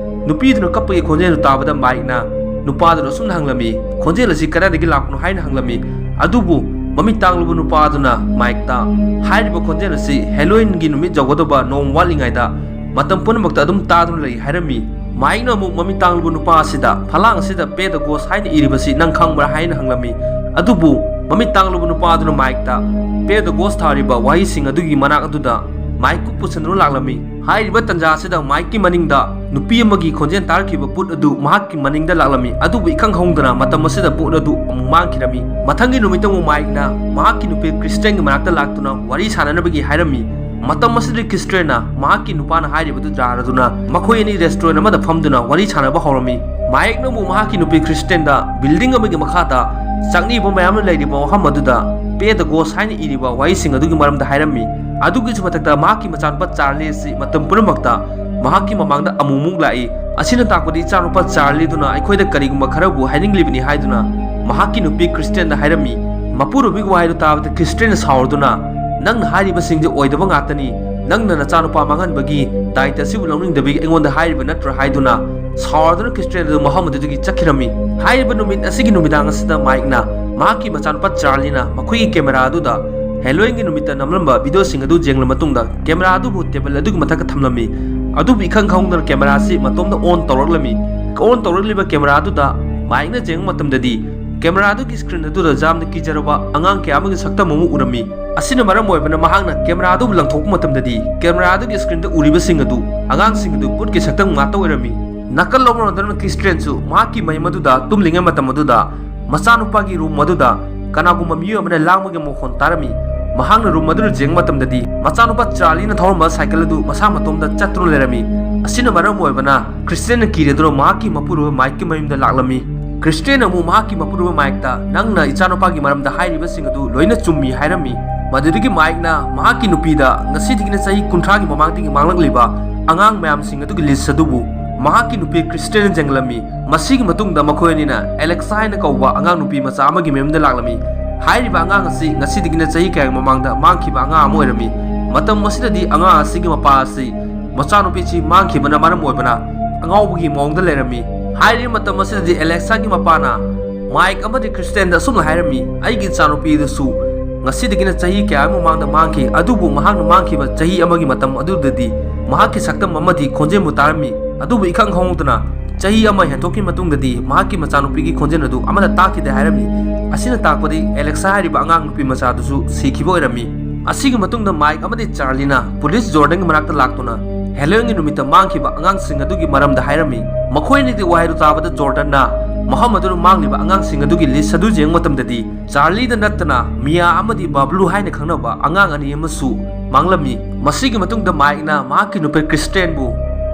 ꯅꯨꯄꯤꯗꯨꯅ ꯀꯞꯄꯒꯤ ꯈꯣꯟꯖꯦꯜꯗꯨ ꯇꯥꯕꯗ ꯃꯥꯏꯛꯅ ꯅꯨꯄꯥꯗꯨꯗ ꯑꯁꯨꯝꯅ ꯍꯪꯂꯝꯃꯤ, "ꯈꯣꯟꯖꯦꯜ ꯑꯁꯤ ꯀꯗꯥꯏꯗꯒꯤ ꯂꯥꯛꯄꯅꯣ?" ꯍꯥꯏꯅ ꯍꯪꯂꯝꯃꯤ꯫ ꯑꯗꯨꯕꯨ ꯃꯃꯤꯠ ꯇꯥꯡꯂꯕ ꯅꯨꯄꯥ ꯑꯗꯨꯅ ꯃꯥꯏꯛꯇ, "ꯍꯥꯏꯔꯤꯕ ꯈꯣꯟꯖꯦꯜ ꯑꯁꯤ ꯍꯦꯂꯣꯋꯤꯟꯒꯤ ꯅꯨꯃꯤꯠ ꯌꯧꯒꯗꯧꯕ ꯅꯣꯡ ꯋꯥꯠꯂꯤꯉꯩꯗ ꯃꯇꯝ ꯄꯨꯝꯅꯃꯛꯇ ꯑꯗꯨꯝ ꯇꯥꯗꯨꯅ ꯂꯩ" ꯍꯥꯏꯔꯝꯃꯤ꯫ ꯃꯥꯏꯛꯅ ꯑꯃꯨꯛ ꯃꯃꯤꯠ ꯇꯥꯡꯂꯕ ꯅꯨꯄꯥ ꯑꯁꯤꯗ, "ꯐꯂꯥꯡ ꯑꯁꯤꯗ 'Pay the ghost' ꯍꯥꯏꯅ ꯏꯔꯤꯕꯁꯤ ꯅꯪ ꯈꯪꯕ꯭ꯔꯥ?" ꯍꯥꯏꯅ ꯍꯪꯂꯝꯃꯤ꯫ ꯑꯗꯨꯕꯨ ꯃꯃꯤꯠ ꯇꯥꯡꯂꯕ ꯅꯨꯄꯥ ꯑꯗꯨꯅ ꯃꯥꯏꯛꯇ, "'Pay the ghost' ꯊꯥꯔꯤꯕ ꯋꯥꯍꯩꯁꯤꯡ ꯑꯗꯨꯒꯤ ꯃꯅꯥꯛ ꯑꯗꯨꯗ ꯃꯥꯏꯛ ꯈꯨꯠ ꯄꯨꯁꯤꯟꯗꯨꯅ ꯂꯥꯛꯂꯝꯃꯤ꯫ ꯍꯥꯏꯔꯤꯕ ꯇꯟꯖꯥ ꯑꯁꯤꯗ ꯃꯥꯏꯛꯀꯤ ꯃꯅꯤꯡꯗ ꯅꯨꯄꯤ ꯑꯃꯒꯤ ꯈꯣꯟꯖꯦꯜ ꯇꯥꯔꯛꯈꯤꯕ ꯄꯣꯠ ꯑꯗꯨ ꯃꯍꯥꯛꯀꯤ ꯃꯅꯤꯡꯗ ꯂꯥꯛꯂꯝꯃꯤ꯫ ꯑꯗꯨꯕꯨ ꯏꯈꯪ ꯈꯪꯍꯧꯗꯅ ꯃꯇꯝ ꯑꯁꯤꯗ ꯄꯣꯠ ꯑꯗꯨ ꯑꯃꯨꯛ ꯃꯥꯡꯈꯤꯔꯝꯃꯤ꯫ ꯃꯊꯪꯒꯤ ꯅꯨꯃꯤꯠꯇ ꯑꯃꯨꯛ ꯃꯥꯏꯛꯅ ꯃꯍꯥꯛꯀꯤ ꯅꯨꯄꯤ ꯀ꯭ꯔꯤꯁꯇꯦꯟꯒꯤ ꯃꯅꯥꯛꯇ ꯂꯥꯛꯇꯨꯅ ꯋꯥꯔꯤ ꯁꯥꯟꯅꯅꯕꯒꯤ ꯍꯥꯏꯔꯝꯃꯤ꯫ ꯃꯇꯝ ꯑꯁꯤꯗ ꯀ꯭ꯔꯤꯁꯇꯤꯌꯟꯅ ꯃꯍꯥꯛꯀꯤ ꯅꯨꯄꯥꯅ ꯍꯥꯏꯔꯤꯕꯗꯨ ꯌꯥꯔꯗꯨꯅ ꯃꯈꯣꯏ ꯑꯅꯤ ꯔꯦꯁꯇꯨꯔꯦꯟ ꯑꯃꯗ ꯐꯝꯗꯨꯅ ꯋꯥꯔꯤ ꯁꯥꯟꯅꯕ ꯍꯧꯔꯝꯃꯤ꯫ ꯃꯥꯏꯛꯅ ꯑꯃꯨꯛ ꯃꯍꯥꯛꯀꯤ ꯅꯨꯄꯤ ꯀ꯭ꯔꯤꯁꯇꯤꯌꯟꯗ ꯕꯤꯜꯗꯤꯡ ꯑꯃꯒꯤ ꯃꯈꯥꯗ ꯆꯥꯛꯅꯤꯕ ꯃꯌꯥꯝꯅ ꯂꯩꯔꯤꯕ ꯃꯐꯝ ꯑꯗꯨꯗ "Pay the ghost" ꯍꯥꯏꯅ ꯏꯔꯤꯕ ꯋꯥꯍꯩꯁꯤꯡ ꯑꯗꯨꯒꯤ ꯃꯔꯝꯗ ꯍꯥꯏꯔꯝꯃꯤ꯫ ꯑꯗꯨꯒꯤꯁꯨ ꯃꯊꯛꯇ ꯃꯍꯥꯛꯀꯤ ꯃꯆꯥꯅꯨꯄꯥ ꯆꯥꯔꯂꯤ ꯑꯁꯤ ꯃꯇꯝ ꯄꯨꯝꯅꯃꯛꯇ ꯃꯍꯥꯛꯀꯤ ꯃꯃꯥꯡꯗ ꯑꯃꯨꯛꯃꯨꯛ ꯂꯥꯛꯏ꯫ ꯑꯁꯤꯅ ꯇꯥꯛꯄꯗꯤ ꯏꯆꯥꯅꯨꯄꯥ ꯆꯥꯔꯂꯤꯗꯨꯅ ꯑꯩꯈꯣꯏꯗ ꯀꯔꯤꯒꯨꯝꯕ ꯈꯔꯕꯨ ꯍꯥꯏꯅꯤꯡꯂꯤꯕꯅꯤ ꯍꯥꯏꯗꯨꯅ ꯃꯍꯥꯛꯀꯤ ꯅꯨꯄꯤ ꯀ꯭ꯔꯤꯁꯇꯤꯌꯟꯗ ꯍꯥꯏꯔꯝꯃꯤ꯫ ꯃꯄꯨꯔꯣꯏꯕꯒꯤ ꯋꯥꯍꯩꯗꯨ ꯇꯥꯕꯗ ꯀ꯭ꯔꯤꯁꯇꯤꯌꯟꯅ ꯁꯥꯎꯔꯗꯨꯅ, "ꯅꯪꯅ ꯍꯥꯏꯔꯤꯕꯁꯤꯡꯁꯦ ꯑꯣꯏꯗꯕ ꯉꯥꯛꯇꯅꯤ꯫ ꯅꯪꯅ ꯅꯆꯥꯅꯨꯄꯥ ꯃꯥꯡꯍꯟꯕꯒꯤ ꯗꯥꯏꯇ ꯑꯁꯤꯕꯨ ꯂꯧꯅꯤꯡꯗꯕꯒꯤ ꯑꯩꯉꯣꯟꯗ ꯍꯥꯏꯔꯤꯕ ꯅꯠꯇ꯭ꯔꯥ?" ꯍꯥꯏꯗꯨꯅ ꯁꯥꯎꯔꯗꯨꯅ ꯀ꯭ꯔꯤꯁꯇꯤꯌꯟ ꯑꯗꯨ ꯃꯐꯝ ꯑꯗꯨꯗꯒꯤ ꯆꯠꯈꯤꯔꯝꯃꯤ꯫ ꯍꯥꯏꯔꯤꯕ ꯅꯨꯃꯤꯠ ꯑꯁꯤꯒꯤ ꯅꯨꯃꯤꯗꯥꯡ ꯑꯁꯤꯗ ꯃꯥꯏꯛꯅ ꯃꯍꯥꯛꯀꯤ ꯃꯆꯥꯅꯨꯄꯥ ꯆꯥꯔꯂꯤꯅ ꯃꯈꯣꯏꯒꯤ ꯀꯦꯃꯦꯔꯥ ꯑꯗꯨꯗ ꯍꯦꯂꯣꯋꯤꯟꯒꯤ ꯅꯨꯃꯤꯠꯇ ꯅꯝꯂꯝꯕ ꯚꯤꯗꯤꯑꯣꯁꯤꯡ ꯑꯗꯨ ꯌꯦꯡꯂꯕ ꯃꯇꯨꯡꯗ ꯀꯦꯃꯦꯔꯥ ꯑꯗꯨꯕꯨ ꯇꯦꯕꯜ ꯑꯗꯨꯒꯤ ꯃꯊꯛꯇ ꯊꯝꯂꯝꯃꯤ꯫ ꯑꯗꯨꯕꯨ ꯏꯈꯪ ꯈꯪꯍꯧꯗꯅ ꯀꯦꯃꯦꯔꯥ ꯑꯁꯤ ꯃꯇꯣꯝꯗ ꯑꯣꯟ ꯇꯧꯔꯛꯂꯝꯃꯤ꯫ ꯑꯣꯟ ꯇꯧꯔꯛꯂꯤꯕ ꯀꯦꯃꯦꯔꯥ ꯑꯗꯨꯗ ꯃꯥꯏꯛꯅ ꯌꯦꯡꯕ ꯃꯇꯝꯗꯗꯤ ꯀꯦꯃꯦꯔꯥ ꯑꯗꯨꯒꯤ ꯁ꯭ꯀ꯭ꯔꯤꯟ ꯑꯗꯨꯗ ꯌꯥꯝꯅ ꯀꯤꯖꯔꯕ ꯑꯉꯥꯡ ꯀꯌꯥ ꯑꯃꯒꯤ ꯁꯛꯇꯝ ꯑꯃ ꯎꯔꯝꯃꯤ꯫ ꯑꯁꯤꯅ ꯃꯔꯝ ꯑꯣꯏꯕꯅ ꯃꯍꯥꯛꯅ ꯀꯦꯃꯦꯔꯥ ꯑꯗꯨꯕꯨ ꯂꯪꯊꯣꯛꯄ ꯃꯇꯝꯗꯗꯤ ꯀꯦꯃꯦꯔꯥ ꯑꯗꯨꯒꯤ ꯁ꯭ꯀ꯭ꯔꯤꯟꯗ ꯎꯔꯤꯕꯁꯤꯡ ꯑꯗꯨ ꯑꯉꯥꯡꯁꯤꯡ ꯑꯗꯨ ꯚꯨꯠꯀꯤ ꯁꯛꯇꯝ ꯉꯥꯛꯇ ꯑꯣꯏꯔꯝꯃꯤ꯫ ꯅꯥꯀꯜ ꯂꯧꯅꯔꯗꯨꯅ ꯀ꯭ꯔꯤꯁꯇꯤꯌꯟꯁꯨ ꯃꯍꯥꯛꯀꯤ ꯃꯌꯨꯝ ꯑꯗꯨꯗ ꯇꯨꯝꯂꯤꯉꯩ ꯃꯇꯝ ꯑꯗꯨꯗ ꯃꯆꯥꯅꯨꯄꯥꯒꯤ ꯔꯨꯝ ꯑꯗꯨꯗ ꯀꯅꯥꯒꯨꯝꯕ ꯃꯤꯑꯣꯏ ꯑꯃꯅ ꯂꯥꯡꯕꯒꯤ ꯃꯈꯣꯟ ꯇꯥꯔꯝꯃꯤ꯫ ꯃꯍꯥꯛꯅ ꯔꯨꯝ ꯑꯗꯨꯗ ꯌꯦꯡꯕ ꯃꯇꯝꯗꯗꯤ ꯃꯆꯥꯅꯨꯄꯥ ꯆꯥꯔꯂꯤꯅ ꯊꯧꯔꯝꯕ ꯁꯥꯏꯀꯜ ꯑꯗꯨ ꯃꯁꯥ ꯃꯇꯣꯝꯗ ꯆꯠꯇꯨꯅ ꯂꯩꯔꯝꯃꯤ꯫ ꯑꯁꯤꯅ ꯃꯔꯝ ꯑꯣꯏꯕꯅ ꯀ꯭ꯔꯤꯁꯇꯤꯌꯟꯅ ꯀꯤꯔꯗꯨꯅ ꯃꯍꯥꯛꯀꯤ ꯃꯄꯨꯔꯣꯏꯕ ꯃꯥꯏꯛꯀꯤ ꯃꯌꯨꯝꯗ ꯂꯥꯛꯂꯝꯃꯤ꯫ ꯀ꯭ꯔꯤꯁꯇꯤꯌꯟꯅ ꯑꯃꯨꯛ ꯃꯍꯥꯛꯀꯤ ꯃꯄꯨꯔꯣꯏꯕ ꯃꯥꯏꯛꯇ, "ꯅꯪꯅ ꯏꯆꯥꯅꯨꯄꯥꯒꯤ ꯃꯔꯝꯗ ꯍꯥꯏꯔꯤꯕꯁꯤꯡ ꯑꯗꯨ ꯂꯣꯏꯅ ꯆꯨꯝꯃꯤ" ꯍꯥꯏꯔꯝꯃꯤ꯫ ꯃꯗꯨꯗꯒꯤ ꯃꯥꯏꯛꯅ ꯃꯍꯥꯛꯀꯤ ꯅꯨꯄꯤꯗ, ꯉꯁꯤꯗꯒꯤꯅ ꯆꯍꯤ ꯀꯨꯟꯊ꯭ꯔꯥꯒꯤ ꯃꯃꯥꯡꯗꯒꯤ ꯃꯥꯡꯂꯛꯂꯤꯕ ꯑꯉꯥꯡ ꯃꯌꯥꯝꯁꯤꯡ ꯑꯗꯨꯒꯤ ꯂꯤꯁ ꯑꯗꯨꯕꯨ ꯃꯍꯥꯛꯀꯤ ꯅꯨꯄꯤ ꯀ꯭ꯔꯤꯁꯇꯤꯌꯟꯅ ꯌꯦꯡꯂꯝꯃꯤ꯫ ꯃꯁꯤꯒꯤ ꯃꯇꯨꯡꯗ ꯃꯈꯣꯏ ꯑꯅꯤꯅ ꯑꯦꯂꯦꯛꯁꯥ ꯍꯥꯏꯅ ꯀꯧꯕ ꯑꯉꯥꯡ ꯅꯨꯄꯤ ꯃꯆꯥ ꯑꯃꯒꯤ ꯃꯌꯨꯝꯗ ꯂꯥꯛꯂꯝꯃꯤ꯫ ꯍꯥꯏꯔꯤꯕ ꯑꯉꯥꯡ ꯑꯁꯤ ꯉꯁꯤꯗꯒꯤꯅ ꯆꯍꯤ ꯀꯌꯥꯒꯤ ꯃꯃꯥꯡꯗ ꯃꯥꯡꯈꯤꯕ ꯑꯉꯥꯡ ꯑꯃ ꯑꯣꯏꯔꯝꯃꯤ꯫ ꯃꯇꯝ ꯑꯁꯤꯗꯗꯤ ꯑꯉꯥꯡ ꯑꯁꯤꯒꯤ ꯃꯄꯥ ꯑꯁꯤ ꯃꯆꯥꯅꯨꯄꯤꯁꯤ ꯃꯥꯡꯈꯤꯕꯅ ꯃꯔꯝ ꯑꯣꯏꯕꯅ ꯑꯉꯥꯎꯕꯒꯤ ꯃꯑꯣꯡꯗ ꯂꯩꯔꯝꯃꯤ꯫ ꯍꯥꯏꯔꯤꯕ ꯃꯇꯝ ꯑꯁꯤꯗꯗꯤ ꯑꯦꯂꯦꯛꯁꯥꯒꯤ ꯃꯄꯥꯅ ꯃꯥꯏꯛ ꯑꯃꯗꯤ ꯀ꯭ꯔꯤꯁꯇꯤꯌꯟꯗ ꯑꯁꯨꯝꯅ ꯍꯥꯏꯔꯝꯃꯤ, "ꯑꯩꯒꯤ ꯏꯆꯥꯅꯨꯄꯤ ꯑꯗꯨꯁꯨ ꯉꯁꯤꯗꯒꯤꯅ ꯆꯍꯤ ꯀꯌꯥ ꯑꯃ ꯃꯃꯥꯡꯗ ꯃꯥꯡꯈꯤ, ꯑꯗꯨꯕꯨ ꯃꯍꯥꯛꯅ ꯃꯥꯡꯈꯤꯕ ꯆꯍꯤ ꯑꯃꯒꯤ ꯃꯇꯝ ꯑꯗꯨꯗꯗꯤ ꯃꯍꯥꯛꯀꯤ ꯁꯛꯇꯝ ꯑꯃꯗꯤ ꯈꯣꯟꯖꯦꯜꯕꯨ ꯇꯥꯔꯝꯃꯤ, ꯑꯗꯨꯕꯨ ꯏꯈꯪ ꯈꯪꯍꯧꯗꯅ ꯆꯍꯤ ꯑꯃ ꯍꯦꯟꯊꯣꯛꯈꯤꯕ ꯃꯇꯨꯡꯗꯗꯤ ꯃꯍꯥꯛꯀꯤ ꯃꯆꯥꯅꯨꯄꯤꯒꯤ ꯈꯣꯟꯖꯦꯜ ꯑꯗꯨ ꯑꯃꯠꯇ ꯇꯥꯈꯤꯗꯦ" ꯍꯥꯏꯔꯝꯃꯤ꯫ ꯑꯁꯤꯅ ꯇꯥꯛꯄꯗꯤ ꯑꯦꯂꯦꯛꯁꯥ ꯍꯥꯏꯔꯤꯕ ꯑꯉꯥꯡ ꯅꯨꯄꯤ ꯃꯆꯥꯗꯨꯁꯨ ꯁꯤꯈꯤꯕ ꯑꯣꯏꯔꯝꯃꯤ꯫ ꯑꯁꯤꯒꯤ ꯃꯇꯨꯡꯗ ꯃꯥꯏꯛ ꯑꯃꯗꯤ ꯆꯥꯔꯂꯤꯅ ꯄꯨꯂꯤꯁ ꯖꯣꯔꯗꯟꯒꯤ ꯃꯅꯥꯛꯇ ꯂꯥꯛꯇꯨꯅ ꯍꯦꯂꯣꯋꯤꯟꯒꯤ ꯅꯨꯃꯤꯠꯇ ꯃꯥꯡꯈꯤꯕ ꯑꯉꯥꯡꯁꯤꯡ ꯑꯗꯨꯒꯤ ꯃꯔꯝꯗ ꯍꯥꯏꯔꯝꯃꯤ꯫ ꯃꯈꯣꯏ ꯑꯅꯤꯒꯤ ꯋꯥꯍꯩꯗꯨ ꯇꯥꯕꯗ ꯖꯣꯔꯗꯟꯅ ꯃꯐꯝ ꯑꯗꯨꯗ ꯃꯥꯡꯂꯤꯕ ꯑꯉꯥꯡꯁꯤꯡ ꯑꯗꯨꯒꯤ ꯂꯤꯁ ꯑꯗꯨ ꯌꯦꯡꯕ ꯃꯇꯝꯗꯗꯤ, ꯆꯥꯔꯂꯤꯗ ꯅꯠꯇꯅ ꯃꯤꯌꯥ ꯑꯃꯗꯤ ꯕꯥꯕ꯭ꯂꯨ ꯍꯥꯏꯅ ꯈꯪꯅꯕ ꯑꯉꯥꯡ ꯑꯅꯤ ꯑꯃꯁꯨ ꯃꯥꯡꯂꯝꯃꯤ꯫ ꯃꯁꯤꯒꯤ ꯃꯇꯨꯡꯗ ꯃꯥꯏꯛꯅ ꯃꯍꯥꯛꯀꯤ ꯅꯨꯄꯤ ꯀ꯭ꯔꯤꯁꯇꯦꯟꯕꯨ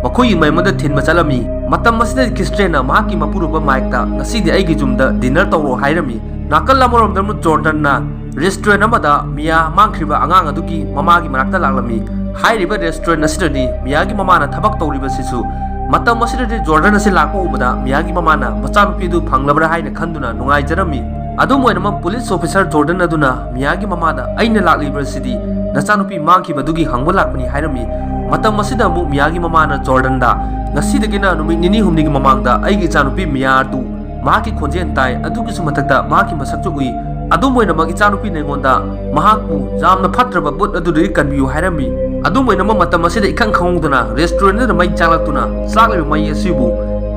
ꯃꯈꯣꯏꯒꯤ ꯃꯌꯨꯝꯗ ꯊꯤꯟꯕ ꯆꯠꯂꯝꯃꯤ꯫ ꯃꯇꯝ ꯑꯁꯤꯗ ꯀ꯭ꯔꯤꯁꯇꯦꯟꯅ ꯃꯍꯥꯛꯀꯤ ꯃꯄꯨꯔꯣꯏꯕ ꯃꯥꯏꯛꯇ, "ꯉꯁꯤꯗꯤ ꯑꯩꯒꯤ ꯌꯨꯝꯗ ꯗꯤꯅꯔ ꯇꯧꯔꯣ" ꯍꯥꯏꯔꯝꯃꯤ꯫ ꯅꯥꯀꯜ ꯑꯃꯔꯣꯝꯗ ꯑꯃꯨꯛ ꯖꯣꯔꯗꯟꯅ ꯔꯦꯁꯇꯨꯔꯦꯟ ꯑꯃꯗ ꯃꯤꯌꯥ ꯃꯥꯡꯈ꯭ꯔꯤꯕ ꯑꯉꯥꯡ ꯑꯗꯨꯒꯤ ꯃꯃꯥꯒꯤ ꯃꯅꯥꯛꯇ ꯂꯥꯛꯂꯝꯃꯤ꯫ ꯍꯥꯏꯔꯤꯕ ꯔꯦꯁꯇꯨꯔꯦꯟ ꯑꯁꯤꯗꯗꯤ ꯃꯤꯌꯥꯒꯤ ꯃꯃꯥꯅ ꯊꯕꯛ ꯇꯧꯔꯤꯕꯁꯤꯁꯨ꯫ ꯃꯇꯝ ꯑꯁꯤꯗꯗꯤ ꯖꯣꯔꯗꯟ ꯑꯁꯤ ꯂꯥꯛꯄ ꯎꯕꯗ ꯃꯤꯌꯥꯒꯤ ꯃꯃꯥꯅ ꯃꯆꯥꯅꯨꯄꯤꯗꯨ ꯐꯪꯂꯕ꯭ꯔꯥ ꯍꯥꯏꯅ ꯈꯟꯗꯨꯅ ꯅꯨꯡꯉꯥꯏꯖꯔꯝꯃꯤ꯫ ꯑꯗꯨꯝ ꯑꯣꯏꯅꯃꯛ ꯄꯨꯂꯤꯁ ꯑꯣꯐꯤꯁꯔ ꯖꯣꯔꯗꯟ ꯑꯗꯨꯅ ꯃꯤꯌꯥꯒꯤ ꯃꯃꯥꯗ, "ꯑꯩꯅ ꯂꯥꯛꯂꯤꯕꯁꯤꯗꯤ ꯅꯆꯥꯅꯨꯄꯤ ꯃꯥꯡꯈꯤꯕꯗꯨꯒꯤ ꯍꯪꯕ ꯂꯥꯛꯄꯅꯤ" ꯍꯥꯏꯔꯝꯃꯤ꯫ ꯃꯇꯝ ꯑꯁꯤꯗ ꯑꯃꯨꯛ ꯃꯤꯌꯥꯒꯤ ꯃꯃꯥꯅ ꯖꯣꯔꯗꯟꯗ, "ꯉꯁꯤꯗꯒꯤꯅ ꯅꯨꯃꯤꯠ ꯅꯤꯅꯤ ꯍꯨꯝꯅꯤꯒꯤ ꯃꯃꯥꯡꯗ ꯑꯩꯒꯤ ꯏꯆꯥꯅꯨꯄꯤ ꯃꯤꯌꯥ ꯑꯗꯨ ꯃꯍꯥꯛꯀꯤ ꯈꯣꯟꯖꯦꯜ ꯇꯥꯏ, ꯑꯗꯨꯒꯤꯁꯨ ꯃꯊꯛꯇ ꯃꯍꯥꯛꯀꯤ ꯃꯁꯛꯁꯨ ꯎꯏ꯫ ꯑꯗꯨꯝ ꯑꯣꯏꯅꯃꯛ ꯏꯆꯥꯅꯨꯄꯤꯅ ꯑꯩꯉꯣꯟꯗ ꯃꯍꯥꯛꯄꯨ ꯌꯥꯝꯅ ꯐꯠꯇ꯭ꯔꯕ ꯚꯨꯠ ꯑꯗꯨꯗꯒꯤ ꯀꯟꯕꯤꯌꯨ" ꯍꯥꯏꯔꯝꯃꯤ꯫ ꯑꯗꯨꯝ ꯑꯣꯏꯅꯃꯛ ꯃꯇꯝ ꯑꯁꯤꯗ ꯏꯈꯪ ꯈꯪꯍꯧꯗꯅ ꯔꯦꯁꯇꯨꯔꯦꯟ ꯑꯗꯨꯗ ꯃꯩ ꯆꯥꯛꯂꯛꯇꯨꯅ ꯆꯥꯛꯂꯤꯕ ꯃꯩ ꯑꯁꯤꯕꯨ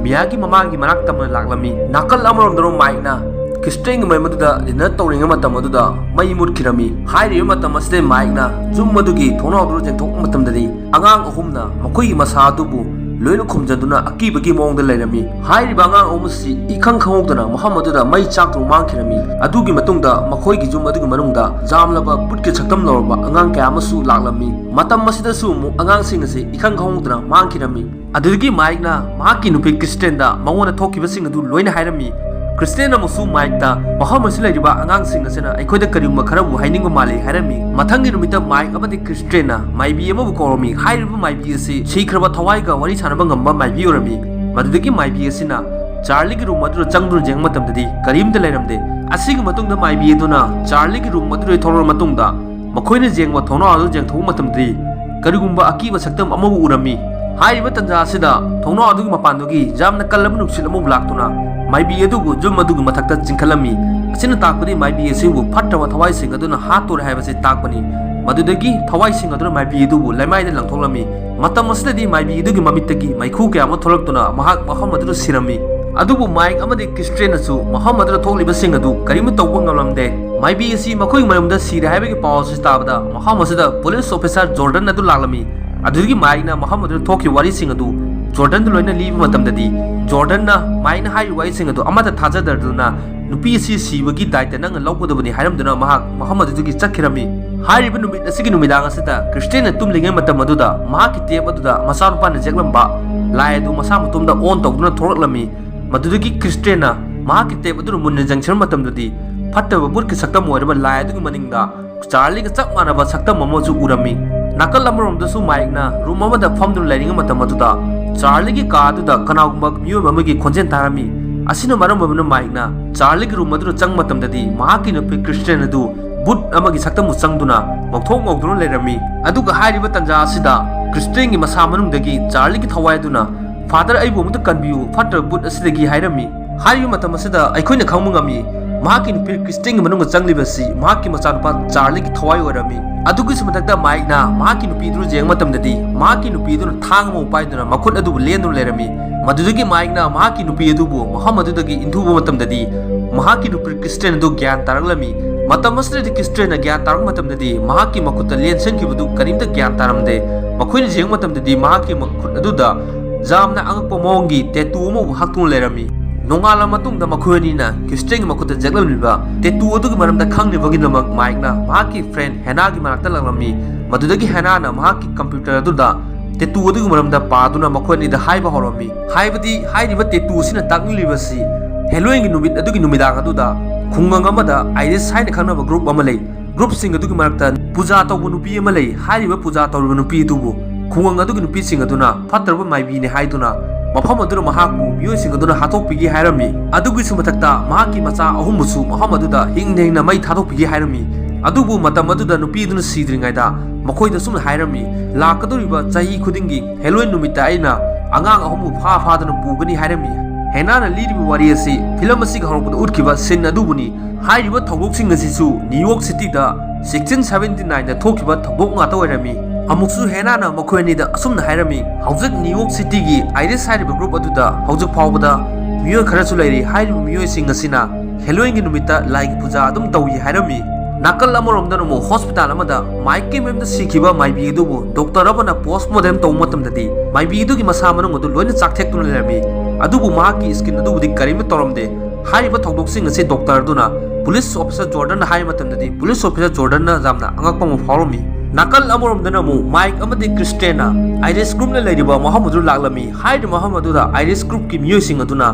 ꯃꯤꯌꯥꯒꯤ ꯃꯃꯥꯒꯤ ꯃꯅꯥꯛ ꯇꯝꯅ ꯂꯥꯛꯂꯝꯃꯤ꯫ ꯅꯥꯀꯜ ꯑꯃꯔꯣꯝꯗꯅ ꯃꯥꯏꯛꯅ ꯀ꯭ꯔꯤꯁꯇꯦꯟꯒꯤ ꯃꯌꯨꯝ ꯑꯗꯨꯗ ꯗꯤꯅꯔ ꯇꯧꯔꯤꯉꯩ ꯃꯇꯝ ꯑꯗꯨꯗ ꯃꯩ ꯃꯨꯠꯈꯤꯔꯝꯃꯤ꯫ ꯍꯥꯏꯔꯤꯕ ꯃꯇꯝ ꯑꯁꯤꯗ ꯃꯥꯏꯛꯅ ꯌꯨꯝ ꯑꯗꯨꯒꯤ ꯊꯣꯡꯅꯥꯎ ꯑꯗꯨ ꯌꯦꯡꯊꯣꯛꯄ ꯃꯇꯝꯗꯗꯤ ꯑꯉꯥꯡ ꯑꯍꯨꯝꯅ ꯃꯈꯣꯏꯒꯤ ꯃꯁꯥ ꯑꯗꯨꯕꯨ ꯂꯣꯏꯅ ꯈꯨꯝꯖꯤꯟꯗꯨꯅ ꯑꯀꯤꯕꯒꯤ ꯃꯑꯣꯡꯗ ꯂꯩꯔꯝꯃꯤ꯫ ꯍꯥꯏꯔꯤꯕ ꯑꯉꯥꯡ ꯑꯍꯨꯝ ꯑꯁꯤ ꯏꯈꯪ ꯈꯪꯍꯧꯗꯅ ꯃꯐꯝ ꯑꯗꯨꯗ ꯃꯩ ꯆꯥꯛꯇꯨꯅ ꯃꯥꯡꯈꯤꯔꯝꯃꯤ꯫ ꯑꯗꯨꯒꯤ ꯃꯇꯨꯡꯗ ꯃꯈꯣꯏꯒꯤ ꯌꯨꯝ ꯑꯗꯨꯒꯤ ꯃꯅꯨꯡꯗ ꯌꯥꯝꯂꯕ ꯚꯨꯠꯀꯤ ꯁꯛꯇꯝ ꯂꯧꯔꯕ ꯑꯉꯥꯡ ꯀꯌꯥ ꯑꯃꯁꯨ ꯂꯥꯛꯂꯝꯃꯤ꯫ ꯃꯇꯝ ꯑꯁꯤꯗꯁꯨ ꯑꯃꯨꯛ ꯑꯉꯥꯡꯁꯤꯡ ꯑꯁꯤ ꯏꯈꯪ ꯈꯪꯍꯧꯗꯅ ꯃꯥꯡꯈꯤꯔꯝꯃꯤ꯫ ꯑꯗꯨꯗꯒꯤ ꯃꯥꯏꯛꯅ ꯃꯍꯥꯛꯀꯤ ꯅꯨꯄꯤ ꯀ꯭ꯔꯤꯁꯇꯦꯟꯗ ꯃꯉꯣꯟꯗ ꯊꯣꯛꯈꯤꯕꯁꯤꯡ ꯑꯗꯨ ꯂꯣꯏꯅ ꯍꯥꯏꯔꯝꯃꯤ꯫ ꯀ꯭ꯔꯤꯁꯇꯦꯟ ꯑꯃꯁꯨ ꯃꯥꯏꯛꯇ, "ꯃꯐꯝ ꯑꯁꯤꯗ ꯂꯩꯔꯤꯕ ꯑꯉꯥꯡꯁꯤꯡ ꯑꯁꯤꯅ ꯑꯩꯈꯣꯏꯗ ꯀꯔꯤꯒꯨꯝꯕ ꯈꯔꯕꯨ ꯍꯥꯏꯅꯤꯡꯕ ꯃꯥꯜꯂꯤ" ꯍꯥꯏꯔꯝꯃꯤ꯫ ꯃꯊꯪꯒꯤ ꯅꯨꯃꯤꯠꯇ ꯃꯥꯏꯛ ꯑꯃꯗꯤ ꯀ꯭ꯔꯤꯁꯇꯦꯟꯅ ꯃꯥꯏꯕꯤ ꯑꯃꯕꯨ ꯀꯧꯔꯝꯃꯤ꯫ ꯍꯥꯏꯔꯤꯕ ꯃꯥꯏꯕꯤ ꯑꯁꯤ ꯁꯤꯈ꯭ꯔꯕ ꯊꯋꯥꯏꯒ ꯋꯥꯔꯤ ꯁꯥꯟꯅꯕ ꯉꯝꯕ ꯃꯥꯏꯕꯤ ꯑꯣꯏꯔꯝꯃꯤ꯫ ꯃꯗꯨꯗꯒꯤ ꯃꯥꯏꯕꯤ ꯑꯁꯤꯅ ꯆꯥꯔꯂꯤꯒꯤ ꯔꯨꯝ ꯑꯗꯨꯗ ꯆꯪꯗꯨꯅ ꯌꯦꯡꯕ ꯃꯇꯝꯗꯗꯤ ꯀꯔꯤꯝꯇ ꯂꯩꯔꯝꯗꯦ꯫ ꯑꯁꯤꯒꯤ ꯃꯇꯨꯡꯗ ꯃꯥꯏꯕꯤ ꯑꯗꯨꯅ ꯆꯥꯔꯂꯤꯒꯤ ꯔꯨꯝ ꯑꯗꯨꯗ ꯊꯣꯛꯂꯛꯂꯕ ꯃꯇꯨꯡꯗ ꯃꯈꯣꯏꯅ ꯌꯦꯡꯕ ꯊꯣꯡꯅꯥꯎ ꯑꯗꯨ ꯌꯦꯡꯊꯣꯛꯄ ꯃꯇꯝꯗꯗꯤ ꯀꯔꯤꯒꯨꯝꯕ ꯑꯀꯤꯕ ꯁꯛꯇꯝ ꯑꯃꯕꯨ ꯎꯔꯝꯃꯤ꯫ ꯍꯥꯏꯔꯤꯕ ꯇꯟꯖꯥ ꯑꯁꯤꯗ ꯊꯣꯡꯅꯥꯎ ꯑꯗꯨꯒꯤ ꯃꯄꯥꯟꯗꯒꯤ ꯌꯥꯝꯅ ꯀꯜꯂꯕ ꯅꯨꯡꯁꯤꯠ ꯑꯃꯕꯨ ꯂꯥꯛꯇꯨꯅ ꯃꯥꯏꯕꯤ ꯑꯗꯨꯕꯨ ꯌꯨꯝ ꯑꯗꯨꯒꯤ ꯃꯊꯛꯇ ꯆꯤꯡꯈꯠꯂꯝꯃꯤ꯫ ꯑꯁꯤꯅ ꯇꯥꯛꯄꯗꯤ ꯃꯥꯏꯕꯤ ꯑꯁꯤꯕꯨ ꯐꯠꯇꯕ ꯊꯋꯥꯏꯁꯤꯡ ꯑꯗꯨꯅ ꯍꯥꯠꯇꯣꯔꯦ ꯍꯥꯏꯕꯁꯤ ꯇꯥꯛꯄꯅꯤ꯫ ꯃꯗꯨꯗꯒꯤ ꯊꯋꯥꯏꯁꯤꯡ ꯑꯗꯨꯅ ꯃꯥꯏꯕꯤ ꯑꯗꯨꯕꯨ ꯂꯩꯃꯥꯏꯗ ꯂꯪꯊꯣꯛꯂꯝꯃꯤ꯫ ꯃꯇꯝ ꯑꯁꯤꯗꯗꯤ ꯃꯥꯏꯕꯤ ꯑꯗꯨꯒꯤ ꯃꯃꯤꯠꯇꯒꯤ ꯃꯩꯈꯨ ꯀꯌꯥ ꯑꯃ ꯊꯣꯛꯂꯛꯇꯨꯅ ꯃꯍꯥꯛ ꯃꯐꯝ ꯑꯗꯨꯗ ꯁꯤꯔꯝꯃꯤ꯫ ꯑꯗꯨꯕꯨ ꯃꯥꯏꯛ ꯑꯃꯗꯤ ꯀ꯭ꯔꯤꯁꯇꯦꯟꯅꯁꯨ ꯃꯐꯝ ꯑꯗꯨꯗ ꯊꯣꯛꯂꯤꯕꯁꯤꯡ ꯑꯗꯨ ꯀꯔꯤꯝꯇ ꯇꯧꯕ ꯉꯝꯂꯝꯗꯦ꯫ ꯃꯥꯏꯕꯤ ꯑꯁꯤ ꯃꯈꯣꯏꯒꯤ ꯃꯌꯨꯝꯗ ꯁꯤꯔꯦ ꯍꯥꯏꯕꯒꯤ ꯄꯥꯎ ꯑꯁꯤ ꯇꯥꯕꯗ ꯃꯐꯝ ꯑꯁꯤꯗ ꯄꯨꯂꯤꯁ ꯑꯣꯐꯤꯁꯥꯔ ꯖꯣꯔꯗꯟ ꯑꯗꯨ ꯂꯥꯛꯂꯝꯃꯤ꯫ ꯑꯗꯨꯗꯒꯤ ꯃꯥꯏꯛꯅ ꯃꯐꯝ ꯑꯗꯨꯗ ꯊꯣꯛꯈꯤꯕ ꯋꯥꯔꯤꯁꯤꯡ ꯑꯗꯨ ꯖꯣꯔꯗꯟꯗ ꯂꯣꯏꯅ ꯂꯤꯕ ꯃꯇꯝꯗꯗꯤ, ꯖꯣꯔꯗꯟꯅ ꯃꯥꯏꯛꯅ ꯍꯥꯏꯔꯤꯕ ꯋꯥꯍꯩꯁꯤꯡ ꯑꯗꯨ ꯑꯃꯠꯇ ꯊꯥꯖꯗꯗꯨꯅ, "ꯅꯨꯄꯤ ꯑꯁꯤ ꯁꯤꯕꯒꯤ ꯗꯥꯏꯇ ꯅꯪꯅ ꯂꯧꯒꯗꯕꯅꯤ" ꯍꯥꯏꯔꯝꯗꯨꯅ ꯃꯍꯥꯛ ꯃꯐꯝ ꯑꯗꯨꯗꯒꯤ ꯆꯠꯈꯤꯔꯝꯃꯤ꯫ ꯍꯥꯏꯔꯤꯕ ꯅꯨꯃꯤꯠ ꯑꯁꯤꯒꯤ ꯅꯨꯃꯤꯗꯥꯡ ꯑꯁꯤꯗ ꯈ꯭ꯔꯤꯁꯇꯦꯟꯅ ꯇꯨꯝꯂꯤꯉꯩ ꯃꯇꯝ ꯑꯗꯨꯗ ꯃꯍꯥꯛꯀꯤ ꯇꯦꯞ ꯑꯗꯨꯗ ꯃꯆꯥꯅꯨꯄꯥꯅ ꯌꯦꯛꯂꯝꯕ ꯂꯥꯏ ꯑꯗꯨ ꯃꯁꯥ ꯃꯇꯣꯝꯗ ꯑꯣꯟ ꯇꯧꯗꯨꯅ ꯊꯣꯛꯂꯛꯂꯝꯃꯤ꯫ ꯃꯗꯨꯗꯒꯤ ꯈ꯭ꯔꯤꯁꯇꯦꯟꯅ ꯃꯍꯥꯛꯀꯤ ꯇꯦꯞ ꯑꯗꯨꯗ ꯃꯨꯟꯅ ꯌꯦꯡꯁꯤꯟꯕ ꯃꯇꯝꯗꯗꯤ, ꯐꯠꯇꯕ ꯕꯨꯠꯀꯤ ꯁꯛꯇꯝ ꯑꯣꯏꯔꯕ ꯂꯥꯏ ꯑꯗꯨꯒꯤ ꯃꯅꯤꯡꯗ ꯆꯥꯔꯂꯤꯒ ꯆꯞ ꯃꯥꯟꯅꯕ ꯁꯛꯇꯝ ꯑꯃꯁꯨ ꯎꯔꯝꯃꯤ꯫ ꯅꯥꯀꯜ ꯑꯃꯔꯣꯝꯗꯁꯨ ꯃꯥꯏꯛꯅ ꯔꯨꯝ ꯑꯃꯗ ꯐꯝꯗꯨꯅ ꯂꯩꯔꯤꯉꯩ ꯃꯇꯝ ꯑꯗꯨꯗ, ꯆꯥꯔꯂꯤꯒꯤ ꯀꯥ ꯑꯗꯨꯗ ꯀꯅꯥꯒꯨꯝꯕ ꯃꯤꯑꯣꯏꯕ ꯑꯃꯒꯤ ꯈꯣꯟꯖꯦꯜ ꯇꯥꯔꯝꯃꯤ꯫ ꯑꯁꯤꯅ ꯃꯔꯝ ꯑꯣꯏꯗꯨꯅ ꯃꯥꯏꯛꯅ ꯆꯥꯔꯂꯤꯒꯤ ꯔꯨꯝ ꯑꯗꯨꯗ ꯆꯪꯕ ꯃꯇꯝꯗꯗꯤ, ꯃꯍꯥꯛꯀꯤ ꯅꯨꯄꯤ ꯈ꯭ꯔꯤꯁꯇꯦꯟ ꯑꯗꯨ ꯕꯨꯠ ꯑꯃꯒꯤ ꯁꯛꯇꯝꯕꯨ ꯆꯪꯗꯨꯅ ꯉꯧꯊꯣꯛ ꯉꯧꯗꯨꯅ ꯂꯩꯔꯝꯃꯤ꯫ ꯑꯗꯨꯒ ꯍꯥꯏꯔꯤꯕ ꯇꯥꯟꯖꯥ ꯑꯁꯤꯗ ꯈ꯭ꯔꯤꯁꯇꯦꯟꯒꯤ ꯃꯁꯥ ꯃꯅꯨꯡꯗꯒꯤ ꯆꯥꯔꯂꯤꯒꯤ ꯊꯋꯥꯏ ꯑꯗꯨꯅ, "ꯐꯥꯗꯔ, ꯑꯩꯕꯨ ꯑꯃꯨꯛꯇ ꯀꯟꯕꯤꯌꯨ, ꯐꯠꯇꯕ ꯕꯨꯠ ꯑꯁꯤꯗꯒꯤ" ꯍꯥꯏꯔꯝꯃꯤ꯫ ꯍꯥꯏꯔꯤꯕ ꯃꯇꯝ ꯑꯁꯤꯗ ꯑꯩꯈꯣꯏꯅ ꯈꯪꯕ ꯉꯝꯃꯤ, ꯃꯍꯥꯛꯀꯤ ꯅꯨꯄꯤ ꯈ꯭ꯔꯤꯁꯇꯦꯟꯒꯤ ꯃꯅꯨꯡꯗ ꯆꯪꯂꯤꯕꯁꯤ ꯃꯍꯥꯛꯀꯤ ꯃꯆꯥꯅꯨꯄꯥ ꯆꯥꯔꯂꯤꯒꯤ ꯊꯋꯥꯏ ꯑꯣꯏꯔꯝꯃꯤ꯫ ꯑꯗꯨꯒꯤꯁꯨ ꯃꯊꯛꯇ ꯃꯥꯏꯛꯅ ꯃꯍꯥꯛꯀꯤ ꯅꯨꯄꯤꯗꯨ ꯌꯦꯡꯕ ꯃꯇꯝꯗꯗꯤ, ꯃꯍꯥꯛꯀꯤ ꯅꯨꯄꯤꯗꯨꯅ ꯊꯥꯡ ꯑꯃ ꯄꯥꯏꯗꯨꯅ ꯃꯈꯨꯠ ꯑꯗꯨꯕꯨ ꯂꯦꯟꯗꯨꯅ ꯂꯩꯔꯝꯃꯤ꯫ ꯃꯗꯨꯗꯒꯤ ꯃꯥꯏꯛꯅ ꯃꯍꯥꯛꯀꯤ ꯅꯨꯄꯤ ꯑꯗꯨꯕꯨ ꯃꯐꯝ ꯑꯗꯨꯗꯒꯤ ꯏꯟꯊꯨꯕ ꯃꯇꯝꯗꯗꯤ, ꯃꯍꯥꯛꯀꯤ ꯅꯨꯄꯤ ꯈ꯭ꯔꯤꯁꯇꯦꯟ ꯑꯗꯨ ꯒ꯭ꯌꯥꯟ ꯇꯥꯔꯛꯂꯝꯃꯤ꯫ ꯃꯇꯝ ꯑꯁꯤꯗꯗꯤ ꯈ꯭ꯔꯤꯁꯇꯦꯟꯅ ꯒ꯭ꯌꯥꯟ ꯇꯥꯔꯛꯄ ꯃꯇꯝꯗꯗꯤ, ꯃꯍꯥꯛꯀꯤ ꯃꯈꯨꯠꯇ ꯂꯦꯟꯁꯤꯟꯈꯤꯕꯗꯨ ꯀꯔꯤꯝꯇ ꯒ꯭ꯌꯥꯟ ꯇꯥꯔꯝꯗꯦ꯫ ꯃꯈꯣꯏꯅ ꯌꯦꯡꯕ ꯃꯇꯝꯗꯗꯤ, ꯃꯍꯥꯛꯀꯤ ꯃꯈꯨꯠ ꯑꯗꯨꯗ ꯌꯥꯝꯅ ꯑꯉꯛꯄ ꯃꯑꯣꯡꯒꯤ ꯇꯦꯇꯨ ꯑꯃꯕꯨ ꯍꯛꯇꯨꯅ ꯂꯩꯔꯝꯃꯤ꯫ ꯅꯣꯡꯉꯥꯜꯂ ꯃꯇꯨꯡꯗ ꯃꯈꯣꯏ ꯑꯅꯤꯅ ꯈ꯭ꯔꯤꯁꯇꯦꯟꯒꯤ ꯃꯈꯨꯠꯇ ꯌꯦꯛꯂꯝꯂꯤꯕ ꯇꯦꯇꯨ ꯑꯗꯨꯒꯤ ꯃꯔꯝꯗ ꯈꯪꯅꯕꯒꯤꯗꯃꯛ ꯃꯥꯏꯛꯅ ꯃꯍꯥꯛꯀꯤ ꯐ꯭ꯔꯦꯟ ꯍꯦꯅꯥꯒꯤ ꯃꯅꯥꯛꯇ ꯂꯥꯛꯂꯝꯃꯤ꯫ ꯃꯗꯨꯗꯒꯤ ꯍꯦꯅꯥꯅ ꯃꯍꯥꯛꯀꯤ ꯀꯝꯄ꯭ꯌꯨꯇꯔ ꯑꯗꯨꯗ ꯇꯦꯇꯨ ꯑꯗꯨꯒꯤ ꯃꯔꯝꯗ ꯄꯥꯗꯨꯅ ꯃꯈꯣꯏ ꯑꯅꯤꯗ ꯍꯥꯏꯕ ꯍꯧꯔꯝꯃꯤ꯫ ꯍꯥꯏꯕꯗꯤ, ꯍꯥꯏꯔꯤꯕ ꯇꯦꯇꯨ ꯑꯁꯤꯅ ꯇꯥꯛꯂꯤꯕꯁꯤ, ꯍꯦꯂꯣꯏꯟꯒꯤ ꯅꯨꯃꯤꯠ ꯑꯗꯨꯒꯤ ꯅꯨꯃꯤꯗꯥꯡ ꯑꯗꯨꯗ ꯈꯨꯡꯒꯪ ꯑꯃꯗ ꯑꯥꯏꯔꯤꯁ ꯍꯥꯏꯅ ꯈꯪꯅꯕ ꯒ꯭ꯔꯨꯞ ꯑꯃ ꯂꯩ꯫ ꯒ꯭ꯔꯨꯞꯁꯤꯡ ꯑꯗꯨꯒꯤ ꯃꯔꯛꯇ ꯄꯨꯖꯥ ꯇꯧꯕ ꯅꯨꯄꯤ ꯑꯃ ꯂꯩ꯫ ꯍꯥꯏꯔꯤꯕ ꯄꯨꯖꯥ ꯇꯧꯔꯤꯕ ꯅꯨꯄꯤ ꯑꯗꯨꯕꯨ ꯈꯨꯡꯒꯪ ꯑꯗꯨꯒꯤ ꯅꯨꯄꯤꯁꯤꯡ ꯑꯗꯨꯅ ꯐꯠꯇ꯭ꯔꯕ ꯃꯥꯏꯕꯤꯅꯤ ꯍꯥꯏꯗꯨꯅ, ꯃꯐꯝ ꯑꯗꯨꯗ ꯃꯍꯥꯛꯄꯨ ꯃꯤꯑꯣꯏꯁꯤꯡ ꯑꯗꯨꯅ ꯍꯥꯠꯇꯣꯛꯄꯤꯒꯦ ꯍꯥꯏꯔꯝꯃꯤ꯫ ꯑꯗꯨꯒꯤꯁꯨ ꯃꯊꯛꯇ, ꯃꯍꯥꯛꯀꯤ ꯃꯆꯥ ꯑꯍꯨꯝꯕꯨꯁꯨ ꯃꯐꯝ ꯑꯗꯨꯗ ꯍꯤꯡꯅ ꯍꯤꯡꯅ ꯃꯩ ꯊꯥꯗꯣꯛꯄꯤꯒꯦ ꯍꯥꯏꯔꯝꯃꯤ꯫ ꯑꯗꯨꯕꯨ ꯃꯇꯝ ꯑꯗꯨꯗ ꯅꯨꯄꯤ ꯑꯗꯨꯅ ꯁꯤꯗ꯭ꯔꯤꯉꯩꯗ ꯃꯈꯣꯏꯗ ꯁꯨꯝꯅ ꯍꯥꯏꯔꯝꯃꯤ, "ꯂꯥꯛꯀꯗꯧꯔꯤꯕ ꯆꯍꯤ ꯈꯨꯗꯤꯡꯒꯤ ꯍꯦꯂꯣꯏꯟ ꯅꯨꯃꯤꯠꯇ ꯑꯩꯅ ꯑꯉꯥꯡ ꯑꯍꯨꯝꯕꯨ ꯐꯥ ꯐꯥꯗꯅ ꯄꯨꯒꯅꯤ" ꯍꯥꯏꯔꯝꯃꯤ꯫ ꯍꯦꯅꯥꯅ ꯂꯤꯔꯤꯕ ꯋꯥꯔꯤ ꯑꯁꯤ ꯐꯤꯂꯝ ꯑꯁꯤꯒꯤ ꯍꯧꯔꯛꯄꯗ ꯎꯠꯈꯤꯕ ꯁꯤꯟ ꯑꯗꯨꯕꯨꯅꯤ꯫ ꯍꯥꯏꯔꯤꯕ ꯊꯧꯗꯣꯛꯁꯤꯡ ꯑꯁꯤꯁꯨ ꯅ꯭ꯌꯨ ꯌꯣꯔꯛ ꯁꯤꯇꯤꯗ ꯁꯤꯛꯁꯇꯤꯟ ꯁꯚꯦꯟꯇꯤ ꯅꯥꯏꯟꯗ ꯊꯣꯛꯈꯤꯕ ꯊꯧꯗꯣꯛ ꯉꯥꯛꯇ ꯑꯣꯏꯔꯝꯃꯤ꯫ ꯑꯃꯨꯛꯁꯨ ꯍꯦꯅꯥꯅ ꯃꯈꯣꯏ ꯑꯅꯤꯗ ꯑꯁꯨꯝꯅ ꯍꯥꯏꯔꯝꯃꯤ, "ꯍꯧꯖꯤꯛ ꯅ꯭ꯌꯨ ꯌꯣꯔꯛ ꯁꯤꯇꯤꯒꯤ ꯑꯥꯏꯔꯤꯁ ꯍꯥꯏꯔꯤꯕ ꯒ꯭ꯔꯨꯞ ꯑꯗꯨꯗ ꯍꯧꯖꯤꯛ ꯐꯥꯎꯕꯗ ꯃꯤꯑꯣꯏ ꯈꯔꯁꯨ ꯂꯩꯔꯤ꯫ ꯍꯥꯏꯔꯤꯕ ꯃꯤꯑꯣꯏꯁꯤꯡ ꯑꯁꯤꯅ ꯍꯦꯂꯣꯏꯟꯒꯤ ꯅꯨꯃꯤꯠꯇ ꯂꯥꯏꯒꯤ ꯄꯨꯖꯥ ꯑꯗꯨꯝ ꯇꯧꯏ" ꯍꯥꯏꯔꯝꯃꯤ꯫ ꯅꯥꯀꯜ ꯑꯃꯔꯣꯝꯗꯅ ꯑꯃꯨꯛ ꯍꯣꯁꯄꯤꯇꯥꯜ ꯑꯃꯗ ꯃꯥꯏꯛꯀꯤ ꯃꯌꯨꯝꯗ ꯁꯤꯈꯤꯕ ꯃꯥꯏꯕꯤ ꯑꯗꯨꯕꯨ ꯗꯣꯛꯇꯔ ꯑꯃꯅ ꯄꯣꯁꯃꯣꯔꯇꯦꯝ ꯇꯧꯕ ꯃꯇꯝꯗꯗꯤ ꯃꯥꯏꯕꯤ ꯑꯗꯨꯒꯤ ꯃꯁꯥ ꯃꯅꯨꯡ ꯑꯗꯨ ꯂꯣꯏꯅ ꯆꯥꯛꯊꯦꯛꯇꯨꯅ ꯂꯩꯔꯝꯃꯤ꯫ ꯑꯗꯨꯕꯨ ꯃꯍꯥꯛꯀꯤ ꯁ꯭ꯀꯤꯟ ꯑꯗꯨꯕꯨꯗꯤ ꯀꯔꯤꯝꯇ ꯇꯧꯔꯝꯗꯦ꯫ ꯍꯥꯏꯔꯤꯕ ꯊꯧꯗꯣꯛꯁꯤꯡ ꯑꯁꯤ ꯗꯣꯛꯇꯔ ꯑꯗꯨꯅ ꯄꯨꯂꯤꯁ ꯑꯣꯐꯤꯁꯥꯔ ꯖꯣꯔꯗꯟꯅ ꯍꯥꯏꯕ ꯃꯇꯝꯗꯗꯤ ꯄꯨꯂꯤꯁ ꯑꯣꯐꯤꯁꯥꯔ ꯖꯣꯔꯗꯟꯅ ꯌꯥꯝꯅ ꯑꯉꯛꯄ ꯑꯃ ꯐꯥꯎꯔꯝꯃꯤ꯫ ꯅꯥꯀꯜ ꯑꯃꯔꯣꯝꯗꯅ ꯑꯃꯨꯛ ꯃꯥꯏꯛ ꯑꯃꯗꯤ ꯀ꯭ꯔꯤꯁꯇꯦꯟꯅ ꯑꯥꯏꯔꯤꯁ ꯒ꯭ꯔꯨꯞꯅ ꯂꯩꯔꯤꯕ ꯃꯐꯝ ꯑꯗꯨ ꯂꯥꯛꯂꯝꯃꯤ꯫ ꯍꯥꯏꯔꯤꯕ ꯃꯐꯝ ꯑꯗꯨꯗ ꯑꯥꯏꯔꯤꯁ ꯒ꯭ꯔꯨꯞꯀꯤ ꯃꯤꯑꯣꯏꯁꯤꯡ ꯑꯗꯨꯅ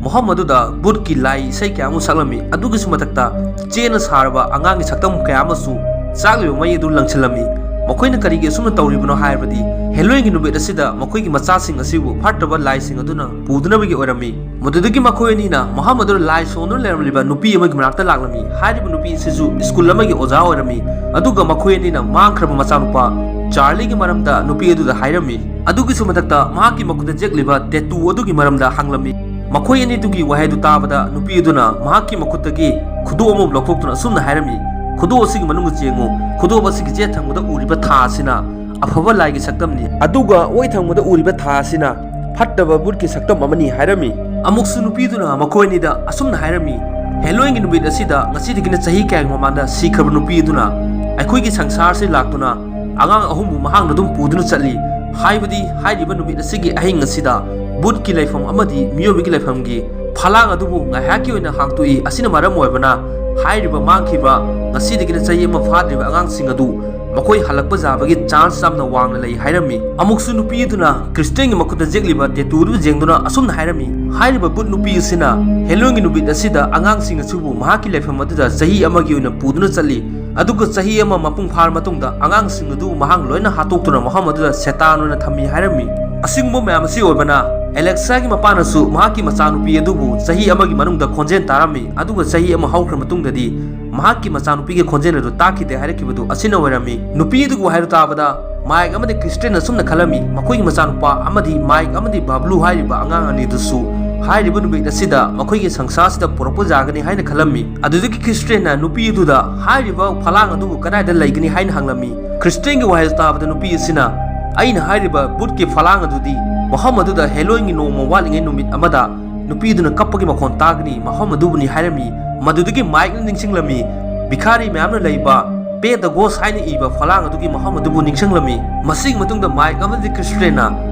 ꯃꯐꯝ ꯑꯗꯨꯗ ꯕꯨꯠꯀꯤ ꯂꯥꯏ ꯏꯁꯩ ꯀꯌꯥ ꯑꯃ ꯁꯛꯂꯝꯃꯤ꯫ ꯑꯗꯨꯒꯤꯁꯨ ꯃꯊꯛꯇ ꯆꯦꯅ ꯁꯥꯔꯕ ꯑꯉꯥꯡꯒꯤ ꯁꯛꯇꯝ ꯀꯌꯥ ꯑꯃꯁꯨ ꯆꯥꯛꯂꯤꯕ ꯃꯩ ꯑꯗꯨ ꯂꯪꯁꯤꯜꯂꯝꯃꯤ꯫ ꯃꯈꯣꯏꯅ ꯀꯔꯤꯒꯤ ꯑꯁꯨꯝꯅ ꯇꯧꯔꯤꯕꯅꯣ ꯍꯥꯏꯔꯕꯗꯤ ꯍꯦꯂꯣꯏꯟꯒꯤ ꯅꯨꯃꯤꯠ ꯑꯁꯤꯗ ꯃꯈꯣꯏꯒꯤ ꯃꯆꯥꯁꯤꯡ ꯑꯁꯤꯕꯨ ꯐꯠꯇꯕ ꯂꯥꯏꯁꯤꯡ ꯑꯗꯨꯅ ꯄꯨꯗꯅꯕꯒꯤ ꯑꯣꯏꯔꯝꯃꯤ꯫ ꯃꯗꯨꯗꯒꯤ ꯃꯈꯣꯏ ꯑꯅꯤꯅ ꯃꯐꯝ ꯑꯗꯨꯗ ꯂꯥꯏ ꯁꯣꯟꯗꯨꯅ ꯂꯩꯔꯝꯂꯤꯕ ꯅꯨꯄꯤ ꯑꯃꯒꯤ ꯃꯅꯥꯛꯇ ꯂꯥꯛꯂꯝꯃꯤ꯫ ꯍꯥꯏꯔꯤꯕ ꯅꯨꯄꯤ ꯑꯁꯤꯁꯨ ꯁ꯭ꯀꯨꯜ ꯑꯃꯒꯤ ꯑꯣꯖꯥ ꯑꯣꯏꯔꯝꯃꯤ꯫ ꯑꯗꯨꯒ ꯃꯈꯣꯏ ꯑꯅꯤꯅ ꯃꯥꯡꯈ꯭ꯔꯕ ꯃꯆꯥꯅꯨꯄꯥ ꯆꯥꯔꯂꯤꯒꯤ ꯃꯔꯝꯗ ꯅꯨꯄꯤ ꯑꯗꯨꯗ ꯍꯥꯏꯔꯝꯃꯤ꯫ ꯑꯗꯨꯒꯤꯁꯨ ꯃꯊꯛꯇ ꯃꯍꯥꯛꯀꯤ ꯃꯈꯨꯠꯇ ꯌꯦꯛꯂꯤꯕ ꯇꯦꯇꯨ ꯑꯗꯨꯒꯤ ꯃꯔꯝꯗ ꯍꯪꯂꯝꯃꯤ꯫ ꯃꯈꯣꯏ ꯑꯅꯤꯗꯨꯒꯤ ꯋꯥꯍꯩ ꯑꯗꯨ ꯇꯥꯕꯗ ꯅꯨꯄꯤ ꯑꯗꯨꯅ ꯃꯍꯥꯛꯀꯤ ꯃꯈꯨꯠꯇꯒꯤ ꯈꯨꯗꯣꯞ ꯑꯃ ꯂꯧꯊꯣꯛꯇꯨꯅ ꯑꯁꯨꯝꯅ ꯍꯥꯏꯔꯝꯃꯤ, "ꯈꯨꯗꯣꯞ ꯑꯁꯤꯒꯤ ꯃꯅꯨꯡꯗ ꯌꯦꯡꯉꯨ꯫ ꯈꯨꯗꯣꯞ ꯑꯁꯤꯒꯤ ꯆꯦꯠ ꯊꯪꯕꯗ ꯎꯔꯤꯕ ꯊꯥ ꯑꯁꯤꯅ ꯑꯐꯕ ꯂꯥꯏꯒꯤ ꯁꯛꯇꯝꯅꯤ, ꯑꯗꯨꯒ ꯑꯣꯏ ꯊꯪꯕꯗ ꯎꯔꯤꯕ ꯊꯥ ꯑꯁꯤꯅ ꯐꯠꯇꯕ ꯕꯨꯠꯀꯤ ꯁꯛꯇꯝ ꯑꯃꯅꯤ" ꯍꯥꯏꯔꯝꯃꯤ꯫ ꯑꯃꯨꯛꯁꯨ ꯅꯨꯄꯤꯗꯨꯅ ꯃꯈꯣꯏ ꯑꯅꯤꯗ ꯑꯁꯨꯝꯅ ꯍꯥꯏꯔꯝꯃꯤ, "ꯍꯦꯂꯣꯏꯟꯒꯤ ꯅꯨꯃꯤꯠ ꯑꯁꯤꯗ ꯉꯁꯤꯗꯒꯤꯅ ꯆꯍꯤ ꯀꯌꯥꯒꯤ ꯃꯃꯥꯡꯗ ꯁꯤꯈ꯭ꯔꯕ ꯅꯨꯄꯤ ꯑꯗꯨꯅ ꯑꯩꯈꯣꯏꯒꯤ ꯁꯪꯁꯥꯔꯁꯤ ꯂꯥꯛꯇꯨꯅ ꯑꯉꯥꯡ ꯑꯍꯨꯝꯕꯨ ꯃꯍꯥꯛꯅ ꯑꯗꯨꯝ ꯄꯨꯗꯨꯅ ꯆꯠꯂꯤ꯫ ꯍꯥꯏꯕꯗꯤ ꯍꯥꯏꯔꯤꯕ ꯅꯨꯃꯤꯠ ꯑꯁꯤꯒꯤ ꯑꯍꯤꯡ ꯑꯁꯤꯗ ꯕꯨꯠꯀꯤ ꯂꯩꯐꯝ ꯑꯃꯗꯤ ꯃꯤꯑꯣꯏꯕꯒꯤ ꯂꯩꯐꯝꯒꯤ ꯐꯂꯥꯡ ꯑꯗꯨꯕꯨ ꯉꯥꯏꯍꯥꯛꯀꯤ ꯑꯣꯏꯅ ꯍꯥꯡꯗꯣꯛꯏ꯫ ꯑꯁꯤꯅ ꯃꯔꯝ ꯑꯣꯏꯕꯅ ꯍꯥꯏꯔꯤꯕ ꯃꯥꯡꯈꯤꯕ ꯉꯁꯤꯗꯒꯤꯅ ꯆꯍꯤ ꯑꯃ ꯐꯥꯗ꯭ꯔꯤꯕ ꯑꯉꯥꯡꯁꯤꯡ ꯑꯗꯨ ꯃꯈꯣꯏ ꯍꯜꯂꯛꯄ ꯌꯥꯕꯒꯤ ꯆꯥꯟꯁ ꯌꯥꯝꯅ ꯋꯥꯡꯅ ꯂꯩ" ꯍꯥꯏꯔꯝꯃꯤ꯫ ꯑꯃꯨꯛꯁꯨ ꯅꯨꯄꯤ ꯑꯗꯨꯅ ꯀ꯭ꯔꯤꯁꯇꯦꯟꯒꯤ ꯃꯈꯨꯠꯇ ꯌꯦꯛꯂꯤꯕ ꯇꯦꯇꯨ ꯑꯗꯨ ꯌꯦꯡꯗꯨꯅ ꯑꯁꯨꯝꯅ ꯍꯥꯏꯔꯝꯃꯤ, "ꯍꯥꯏꯔꯤꯕ ꯕꯨꯠ ꯅꯨꯄꯤ ꯑꯁꯤꯅ ꯍꯦꯂꯣꯏꯟꯒꯤ ꯅꯨꯃꯤꯠ ꯑꯁꯤꯗ ꯑꯉꯥꯡꯁꯤꯡ ꯑꯁꯤꯕꯨ ꯃꯍꯥꯛꯀꯤ ꯂꯩꯐꯝ ꯑꯗꯨꯗ ꯆꯍꯤ ꯑꯃꯒꯤ ꯑꯣꯏꯅ ꯄꯨꯗꯨꯅ ꯆꯠꯂꯤ꯫ ꯑꯗꯨꯒ ꯆꯍꯤ ꯑꯃ ꯃꯄꯨꯡ ꯐꯥꯔ ꯃꯇꯨꯡꯗ ꯑꯉꯥꯡꯁꯤꯡ ꯑꯗꯨ ꯃꯍꯥꯛ ꯂꯣꯏꯅ ꯍꯥꯠꯇꯣꯛꯇꯨꯅ ꯃꯐꯝ ꯑꯗꯨꯗ ꯁꯦꯇꯥꯟ ꯑꯣꯏꯅ ꯊꯝꯃꯤ" ꯍꯥꯏꯔꯝꯃꯤ꯫ ꯑꯁꯤꯒꯨꯝꯕ ꯃꯌꯥꯝ ꯑꯁꯤ ꯑꯣꯏꯕꯅ ꯑꯦꯂꯦꯛꯁꯥꯒꯤ ꯃꯄꯥꯅꯁꯨ ꯃꯍꯥꯛꯀꯤ ꯃꯆꯥꯅꯨꯄꯤ ꯑꯗꯨꯕꯨ ꯆꯍꯤ ꯑꯃꯒꯤ ꯃꯅꯨꯡꯗ ꯈꯣꯟꯖꯦꯜ ꯇꯥꯔꯝꯃꯤ꯫ ꯑꯗꯨꯒ ꯆꯍꯤ ꯑꯃ ꯍꯧꯈ꯭ꯔ ꯃꯇꯨꯡꯗꯗꯤ ꯃꯍꯥꯛꯀꯤ ꯃꯆꯥꯅꯨꯄꯤꯒꯤ ꯈꯣꯟꯖꯦꯜ ꯑꯗꯨ ꯇꯥꯈꯤꯗꯦ ꯍꯥꯏꯔꯛꯈꯤꯕꯗꯨ ꯑꯁꯤꯅ ꯑꯣꯏꯔꯝꯃꯤ꯫ ꯅꯨꯄꯤ ꯑꯗꯨꯒꯤ ꯋꯥꯍꯩꯗꯨ ꯇꯥꯕꯗ ꯃꯥꯏꯛ ꯑꯃꯗꯤ ꯀ꯭ꯔꯤꯁꯇꯦꯟ ꯑꯁꯨꯝꯅ ꯈꯜꯂꯝꯃꯤ, ꯃꯈꯣꯏꯒꯤ ꯃꯆꯥꯅꯨꯄꯥ ꯑꯃꯗꯤ ꯃꯥꯏꯛ ꯑꯃꯗꯤ ꯕꯥꯕ꯭ꯂꯨ ꯍꯥꯏꯔꯤꯕ ꯑꯉꯥꯡ ꯑꯅꯤꯗꯨꯁꯨ ꯍꯥꯏꯔꯤꯕ ꯅꯨꯃꯤꯠ ꯑꯁꯤꯗ ꯃꯈꯣꯏꯒꯤ ꯁꯪꯁꯥꯔꯁꯤꯗ ꯄꯨꯔꯛꯄ ꯌꯥꯒꯅꯤ ꯍꯥꯏꯅ ꯈꯜꯂꯝꯃꯤ꯫ ꯑꯗꯨꯗꯒꯤ ꯀ꯭ꯔꯤꯁꯇꯦꯟꯅ ꯅꯨꯄꯤ ꯑꯗꯨꯗ ꯍꯥꯏꯔꯤꯕ ꯐꯂꯥꯡ ꯑꯗꯨꯕꯨ ꯀꯗꯥꯏꯗ ꯂꯩꯒꯅꯤ ꯍꯥꯏꯅ ꯍꯪꯂꯝꯃꯤ꯫ ꯀ꯭ꯔꯤꯁꯇꯦꯟꯒꯤ ꯋꯥꯍꯩ ꯇꯥꯕꯗ ꯅꯨꯄꯤ ꯑꯁꯤꯅ, "ꯑꯩꯅ ꯍꯥꯏꯔꯤꯕ ꯕꯨꯠꯀꯤ ꯐꯂꯥꯡ ꯑꯗꯨꯗꯤ ꯃꯐꯝ ꯑꯗꯨꯗ ꯍꯦꯂꯣꯏꯟꯒꯤ ꯅꯣꯡꯃ ꯋꯥꯠꯂꯤꯉꯩ ꯅꯨꯃꯤꯠ ꯑꯃꯗ ꯅꯨꯄꯤ ꯑꯗꯨꯅ ꯀꯞꯄꯒꯤ ꯃꯈꯣꯟ ꯇꯥꯒꯅꯤ, ꯃꯐꯝ ꯑꯗꯨꯕꯨꯅꯤ" ꯍꯥꯏꯔꯝꯃꯤ꯫ ꯃꯗꯨꯗꯒꯤ ꯃꯥꯏꯛꯅ ꯅꯤꯡꯁꯤꯡꯂꯝꯃꯤ, ꯚꯤꯈꯥꯔꯤ ꯃꯌꯥꯝꯅ ꯂꯩꯕ Pay the Ghost ꯍꯥꯏꯅ ꯏꯕ ꯐꯂꯥꯡ ꯑꯗꯨꯒꯤ ꯃꯐꯝ ꯑꯗꯨꯕꯨ ꯅꯤꯡꯁꯤꯡꯂꯝꯃꯤ꯫ ꯃꯁꯤꯒꯤ ꯃꯇꯨꯡꯗ ꯃꯥꯏꯛ ꯑꯃꯗꯤ ꯀ꯭ꯔꯤꯁꯇ꯭ꯔꯦꯟꯅ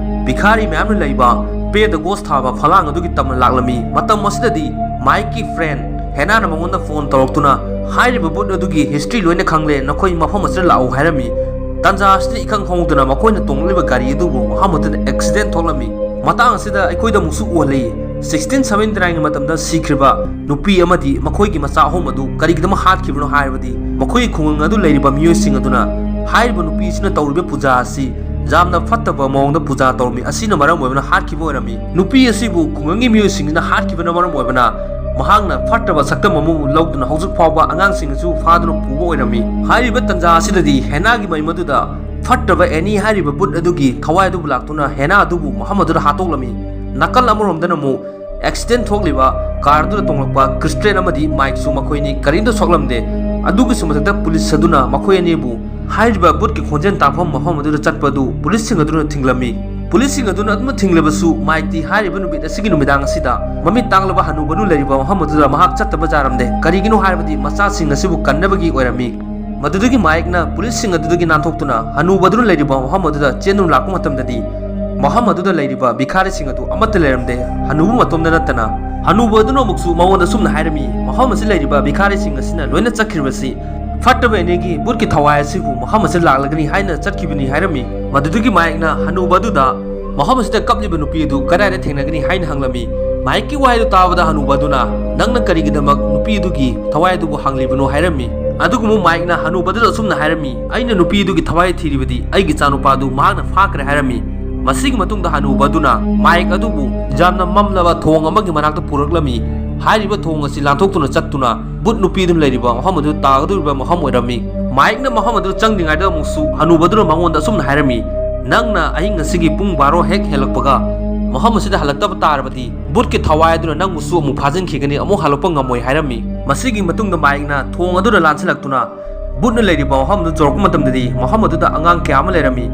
ꯚꯤꯈꯥꯔꯤ ꯃꯌꯥꯝꯅ ꯂꯩꯕ Pay the Ghost ꯊꯥꯕ ꯐꯂꯥꯡ ꯑꯗꯨꯒꯤ ꯇꯝꯅ ꯂꯥꯛꯂꯝꯃꯤ꯫ ꯃꯇꯝ ꯑꯁꯤꯗꯗꯤ ꯃꯥꯏꯛꯀꯤ ꯐ꯭ꯔꯦꯟ ꯍꯦꯅꯥꯅ ꯃꯉꯣꯟꯗ ꯐꯣꯟ ꯇꯧꯔꯛꯇꯨꯅ, "ꯍꯥꯏꯔꯤꯕ ꯕꯨꯠ ꯑꯗꯨꯒꯤ ꯍꯤꯁꯇ꯭ꯔꯤ ꯂꯣꯏꯅ ꯈꯪꯂꯦ, ꯅꯈꯣꯏ ꯃꯐꯝ ꯑꯁꯤꯗ ꯂꯥꯛꯎ" ꯍꯥꯏꯔꯝꯃꯤ꯫ ꯇꯥꯟꯖꯥ ꯑꯁꯤꯗ ꯏꯈꯪ ꯈꯪꯍꯧꯗꯅ ꯃꯈꯣꯏꯅ ꯇꯣꯡꯂꯤꯕ ꯒꯥꯔꯤ ꯑꯗꯨꯕꯨ ꯃꯐꯝ ꯑꯗꯨꯗ ꯑꯦꯛꯁꯤꯗꯦꯟ ꯊꯣꯛꯂꯝꯃꯤ꯫ ꯃꯇꯥꯡ ꯑꯁꯤꯗ ꯑꯩꯈꯣꯏꯗ ꯑꯃꯨꯛꯁꯨ ꯎꯍꯜꯂꯤ, ꯁꯤꯛꯁꯇꯤꯟ ꯁꯚꯦꯟꯇꯤ ꯅꯥꯏꯟꯒꯤ ꯃꯇꯝꯗ ꯁꯤꯈ꯭ꯔꯤꯕ ꯅꯨꯄꯤ ꯑꯃꯗꯤ ꯃꯈꯣꯏꯒꯤ ꯃꯆꯥ ꯑꯍꯨꯝ ꯑꯗꯨ ꯀꯔꯤꯒꯤꯗꯃꯛ ꯍꯥꯠꯈꯤꯕꯅꯣ ꯍꯥꯏꯔꯕꯗꯤ, ꯃꯈꯣꯏꯒꯤ ꯈꯨꯡꯒꯪ ꯑꯗꯨ ꯂꯩꯔꯤꯕ ꯃꯤꯑꯣꯏꯁꯤꯡ ꯑꯗꯨꯅ ꯍꯥꯏꯔꯤꯕ ꯅꯨꯄꯤ ꯑꯁꯤꯅ ꯇꯧꯔꯤꯕ ꯄꯨꯖꯥ ꯑꯁꯤ ꯌꯥꯝꯅ ꯐꯠꯇꯕ ꯃꯑꯣꯡꯗ ꯄꯨꯖꯥ ꯇꯧꯔꯝꯃꯤ꯫ ꯑꯁꯤꯅ ꯃꯔꯝ ꯑꯣꯏꯕꯅ ꯍꯥꯠꯈꯤꯕ ꯑꯣꯏꯔꯝꯃꯤ꯫ ꯅꯨꯄꯤ ꯑꯁꯤꯕꯨ ꯈꯨꯡꯒꯪꯒꯤ ꯃꯤꯑꯣꯏꯁꯤꯡꯁꯤꯅ ꯍꯥꯠꯈꯤꯕꯅ ꯃꯔꯝ ꯑꯣꯏꯕꯅ ꯃꯍꯥꯛꯅ ꯐꯠꯇꯕ ꯁꯛꯇꯝ ꯑꯃꯕꯨ ꯂꯧꯗꯨꯅ ꯍꯧꯖꯤꯛ ꯐꯥꯎꯕ ꯑꯉꯥꯡꯁꯤꯡꯅꯁꯨ ꯐꯥꯗꯨꯅ ꯄꯨꯕ ꯑꯣꯏꯔꯝꯃꯤ꯫ ꯍꯥꯏꯔꯤꯕ ꯇꯟꯖꯥ ꯑꯁꯤꯗꯗꯤ ꯍꯦꯅꯥꯒꯤ ꯃꯌꯨꯝ ꯑꯗꯨꯗ ꯐꯠꯇꯕ ꯑꯦꯅꯤ ꯍꯥꯏꯔꯤꯕ ꯕꯨꯠ ꯑꯗꯨꯒꯤ ꯊꯋꯥꯏ ꯑꯗꯨꯕꯨ ꯂꯥꯛꯇꯨꯅ ꯍꯦꯅꯥ ꯑꯗꯨꯕꯨ ꯃꯐꯝ ꯑꯗꯨꯗ ꯍꯥꯠꯇꯣꯛꯂꯝꯃꯤ꯫ ꯅꯥꯀꯜ ꯑꯃꯔꯣꯝꯗꯅ ꯑꯃꯨꯛ ꯑꯦꯛꯁꯤꯗꯦꯟ ꯊꯣꯛꯂꯤꯕ ꯀꯥꯔ ꯑꯗꯨꯗ ꯇꯣꯡꯂꯛꯄ ꯀ꯭ꯔꯤꯁꯇ꯭ꯔꯦꯟ ꯑꯃꯗꯤ ꯃꯥꯏꯛꯁꯨ ꯃꯈꯣꯏꯅꯤ ꯀꯔꯤꯝꯇ ꯁꯣꯛꯂꯝꯗꯦ꯫ ꯑꯗꯨꯒꯤꯁꯨ ꯃꯊꯛꯇ ꯄꯨꯂꯤꯁ ꯑꯗꯨꯅ ꯃꯈꯣꯏ ꯑꯅꯤꯕꯨ ꯍꯥꯏꯔꯤꯕ ꯕꯨꯠꯀꯤ ꯈꯣꯟꯖꯦꯜ ꯇꯥꯐꯝ ꯃꯐꯝ ꯑꯗꯨꯗ ꯆꯠꯄ ꯑꯗꯨ ꯄꯨꯂꯤꯁꯁꯤꯡ ꯑꯗꯨꯅ ꯊꯤꯡꯂꯝꯃꯤ꯫ ꯄꯨꯂꯤꯁꯁꯤꯡ ꯑꯗꯨꯅ ꯑꯗꯨꯝꯅ ꯊꯤꯡꯂꯕꯁꯨ ꯃꯥꯏꯛꯇꯤ ꯍꯥꯏꯔꯤꯕ ꯅꯨꯃꯤꯠ ꯑꯁꯤꯒꯤ ꯅꯨꯃꯤꯗꯥꯡ ꯑꯁꯤꯗ ꯃꯃꯤꯠ ꯇꯥꯡꯂꯕ ꯍꯅꯨꯕꯗꯨ ꯂꯩꯔꯤꯕ ꯃꯐꯝ ꯑꯗꯨꯗ ꯃꯍꯥꯛ ꯆꯠꯇꯕ ꯌꯥꯔꯝꯗꯦ꯫ ꯀꯔꯤꯒꯤꯅꯣ ꯍꯥꯏꯔꯕꯗꯤ ꯃꯆꯥꯁꯤꯡ ꯑꯁꯤꯕꯨ ꯀꯟꯅꯕꯒꯤ ꯑꯣꯏꯔꯝꯃꯤ꯫ ꯃꯗꯨꯗꯒꯤ ꯃꯥꯏꯛꯅ ꯄꯨꯂꯤꯁꯁꯤꯡ ꯑꯗꯨꯗꯒꯤ ꯅꯥꯟꯊꯣꯛꯇꯨꯅ ꯍꯅꯨꯕꯗꯨꯅ ꯂꯩꯔꯤꯕ ꯃꯐꯝ ꯑꯗꯨꯗ ꯆꯦꯟꯗꯨꯅ ꯂꯥꯛꯄ ꯃꯇꯝꯗꯗꯤ ꯃꯐꯝ ꯑꯗꯨꯗ ꯂꯩꯔꯤꯕ ꯚꯤꯈꯥꯔꯤꯁꯤꯡ ꯑꯗꯨ ꯑꯃꯠꯇ ꯂꯩꯔꯝꯗꯦ, ꯍꯅꯨꯕ ꯃꯇꯣꯝꯗ ꯅꯠꯇꯅ꯫ ꯍꯅꯨꯕ ꯑꯗꯨꯅ ꯑꯃꯨꯛꯁꯨ ꯃꯉꯣꯟꯗ ꯑꯁꯨꯝꯅ ꯍꯥꯏꯔꯝꯃꯤ, "ꯃꯐꯝ ꯑꯁꯤ ꯂꯩꯔꯤꯕ ꯚꯤꯈꯥꯔꯤꯁꯤꯡ ꯑꯁꯤꯅ ꯂꯣꯏꯅ ꯆꯠꯈ꯭ꯔꯤꯕꯁꯤ ꯐꯠꯇꯕ ꯑꯦꯅꯤꯒꯤ ꯕꯨꯠꯀꯤ ꯊꯋꯥꯏ ꯑꯁꯤꯕꯨ ꯃꯐꯝ ꯑꯁꯤꯗ ꯂꯥꯛꯂꯒꯅꯤ ꯍꯥꯏꯅ ꯆꯠꯈꯤꯕꯅꯤ" ꯍꯥꯏꯔꯝꯃꯤ꯫ ꯃꯗꯨꯗꯒꯤ ꯃꯥꯏꯛꯅ ꯍꯅꯨꯕ ꯑꯗꯨꯗ ꯃꯐꯝ ꯑꯁꯤꯗ ꯀꯞꯂꯤꯕ ꯅꯨꯄꯤ ꯑꯗꯨ ꯀꯗꯥꯏꯗ ꯊꯦꯡꯅꯒꯅꯤ ꯍꯥꯏꯅ ꯍꯪꯂꯝꯃꯤ꯫ ꯃꯥꯏꯛꯀꯤ ꯋꯥꯍꯩꯗꯨ ꯇꯥꯕꯗ ꯍꯅꯨꯕ ꯑꯗꯨꯅ, "ꯅꯪꯅ ꯀꯔꯤꯒꯤꯗꯃꯛ ꯅꯨꯄꯤ ꯑꯗꯨꯒꯤ ꯊꯋꯥꯏ ꯑꯗꯨꯕꯨ ꯍꯪꯂꯤꯕꯅꯣ?" ꯍꯥꯏꯔꯝꯃꯤ꯫ ꯑꯗꯨꯒꯨꯝꯕ ꯃꯥꯏꯛꯅ ꯍꯅꯨꯕ ꯑꯗꯨꯗ ꯑꯁꯨꯝꯅ ꯍꯥꯏꯔꯝꯃꯤ, "ꯑꯩꯅ ꯅꯨꯄꯤ ꯑꯗꯨꯒꯤ ꯊꯋꯥꯏ ꯊꯤꯔꯤꯕꯗꯤ ꯑꯩꯒꯤ ꯏꯆꯥꯅꯨꯄꯥ ꯑꯗꯨ ꯃꯍꯥꯛꯅ ꯐꯥꯈ꯭ꯔꯦ" ꯍꯥꯏꯔꯝꯃꯤ꯫ ꯃꯁꯤꯒꯤ ꯃꯇꯨꯡꯗ ꯍꯅꯨꯕ ꯑꯗꯨꯅ ꯃꯥꯏꯛ ꯑꯗꯨꯕꯨ ꯌꯥꯝꯅ ꯃꯝꯂꯕ ꯊꯣꯡ ꯑꯃꯒꯤ ꯃꯅꯥꯛꯇ ꯄꯨꯔꯛꯂꯝꯃꯤ꯫ ꯍꯥꯏꯔꯤꯕ ꯊꯣꯡ ꯑꯁꯤ ꯂꯥꯟꯊꯣꯛꯇꯨꯅ ꯆꯠꯇꯨꯅ ꯕꯨꯠ ꯅꯨꯄꯤ ꯑꯗꯨꯅ ꯂꯩꯔꯤꯕ ꯃꯐꯝ ꯑꯗꯨ ꯇꯥꯒꯗꯧꯔꯤꯕ ꯃꯐꯝ ꯑꯣꯏꯔꯝꯃꯤ꯫ ꯃꯥꯏꯛꯅ ꯃꯐꯝ ꯑꯗꯨ ꯆꯪꯗ꯭ꯔꯤꯉꯩꯗ ꯑꯃꯨꯛꯁꯨ ꯍꯅꯨꯕ ꯑꯗꯨꯅ ꯃꯉꯣꯟꯗ ꯑꯁꯨꯝꯅ ꯍꯥꯏꯔꯝꯃꯤ, "ꯅꯪꯅ ꯑꯍꯤꯡ ꯑꯁꯤꯒꯤ ꯄꯨꯡ ꯕꯥꯔꯣ ꯍꯦꯛ ꯍꯦꯜꯂꯛꯄꯒ ꯃꯐꯝ ꯑꯁꯤꯗ ꯍꯜꯂꯛꯇꯕ ꯇꯥꯔꯕꯗꯤ ꯕꯨꯠꯀꯤ ꯊꯋꯥꯏ ꯑꯗꯨꯅ ꯅꯪꯕꯨꯁꯨ ꯑꯃꯨꯛ ꯐꯥꯖꯤꯟꯈꯤꯒꯅꯤ, ꯑꯃꯨꯛ ꯍꯜꯂꯛꯄ ꯉꯝꯃꯣꯏ" ꯍꯥꯏꯔꯝꯃꯤ꯫ ꯃꯁꯤꯒꯤ ꯃꯇꯨꯡꯗ ꯃꯥꯏꯛꯅ ꯊꯣꯡ ꯑꯗꯨꯗ ꯂꯥꯟꯁꯤꯜꯂꯛꯇꯨꯅ ꯕꯨꯠꯅ ꯂꯩꯔꯤꯕ ꯃꯐꯝ ꯑꯗꯨ ꯌꯧꯔꯛꯄ ꯃꯇꯝꯗꯗꯤ ꯃꯐꯝ ꯑꯗꯨꯗ ꯑꯉꯥꯡ ꯀꯌꯥ ꯑꯃ ꯂꯩꯔꯝꯃꯤ꯫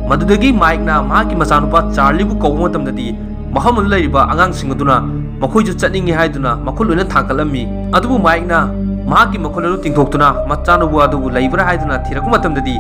ꯃꯗꯨꯗꯒꯤ ꯃꯥꯏꯛꯅ ꯃꯍꯥꯛꯀꯤ ꯃꯆꯥꯅꯨꯄꯥ ꯆꯥꯔꯂꯤꯕꯨ ꯀꯧꯕ ꯃꯇꯝꯗꯗꯤ ꯃꯐꯝ ꯑꯗꯨꯗ ꯂꯩꯔꯤꯕ ꯑꯉꯥꯡꯁꯤꯡ ꯑꯗꯨꯅ ꯃꯈꯣꯏꯁꯨ ꯆꯠꯅꯤꯡꯏ ꯍꯥꯏꯗꯨꯅ ꯃꯈꯨꯠ ꯂꯣꯏꯅ ꯊꯥꯡꯒꯠꯂꯝꯃꯤ꯫ ꯑꯗꯨꯕꯨ ꯃꯥꯏꯛꯅ ꯃꯍꯥꯛꯀꯤ ꯃꯈꯨꯠ ꯑꯗꯨ ꯇꯤꯡꯊꯣꯛꯇꯨꯅ ꯃꯆꯥꯅꯨꯄꯥ ꯑꯗꯨꯕꯨ ꯂꯩꯕ꯭ꯔꯥ ꯍꯥꯏꯗꯨꯅ ꯊꯤꯔꯛꯄ ꯃꯇꯝꯗꯗꯤ,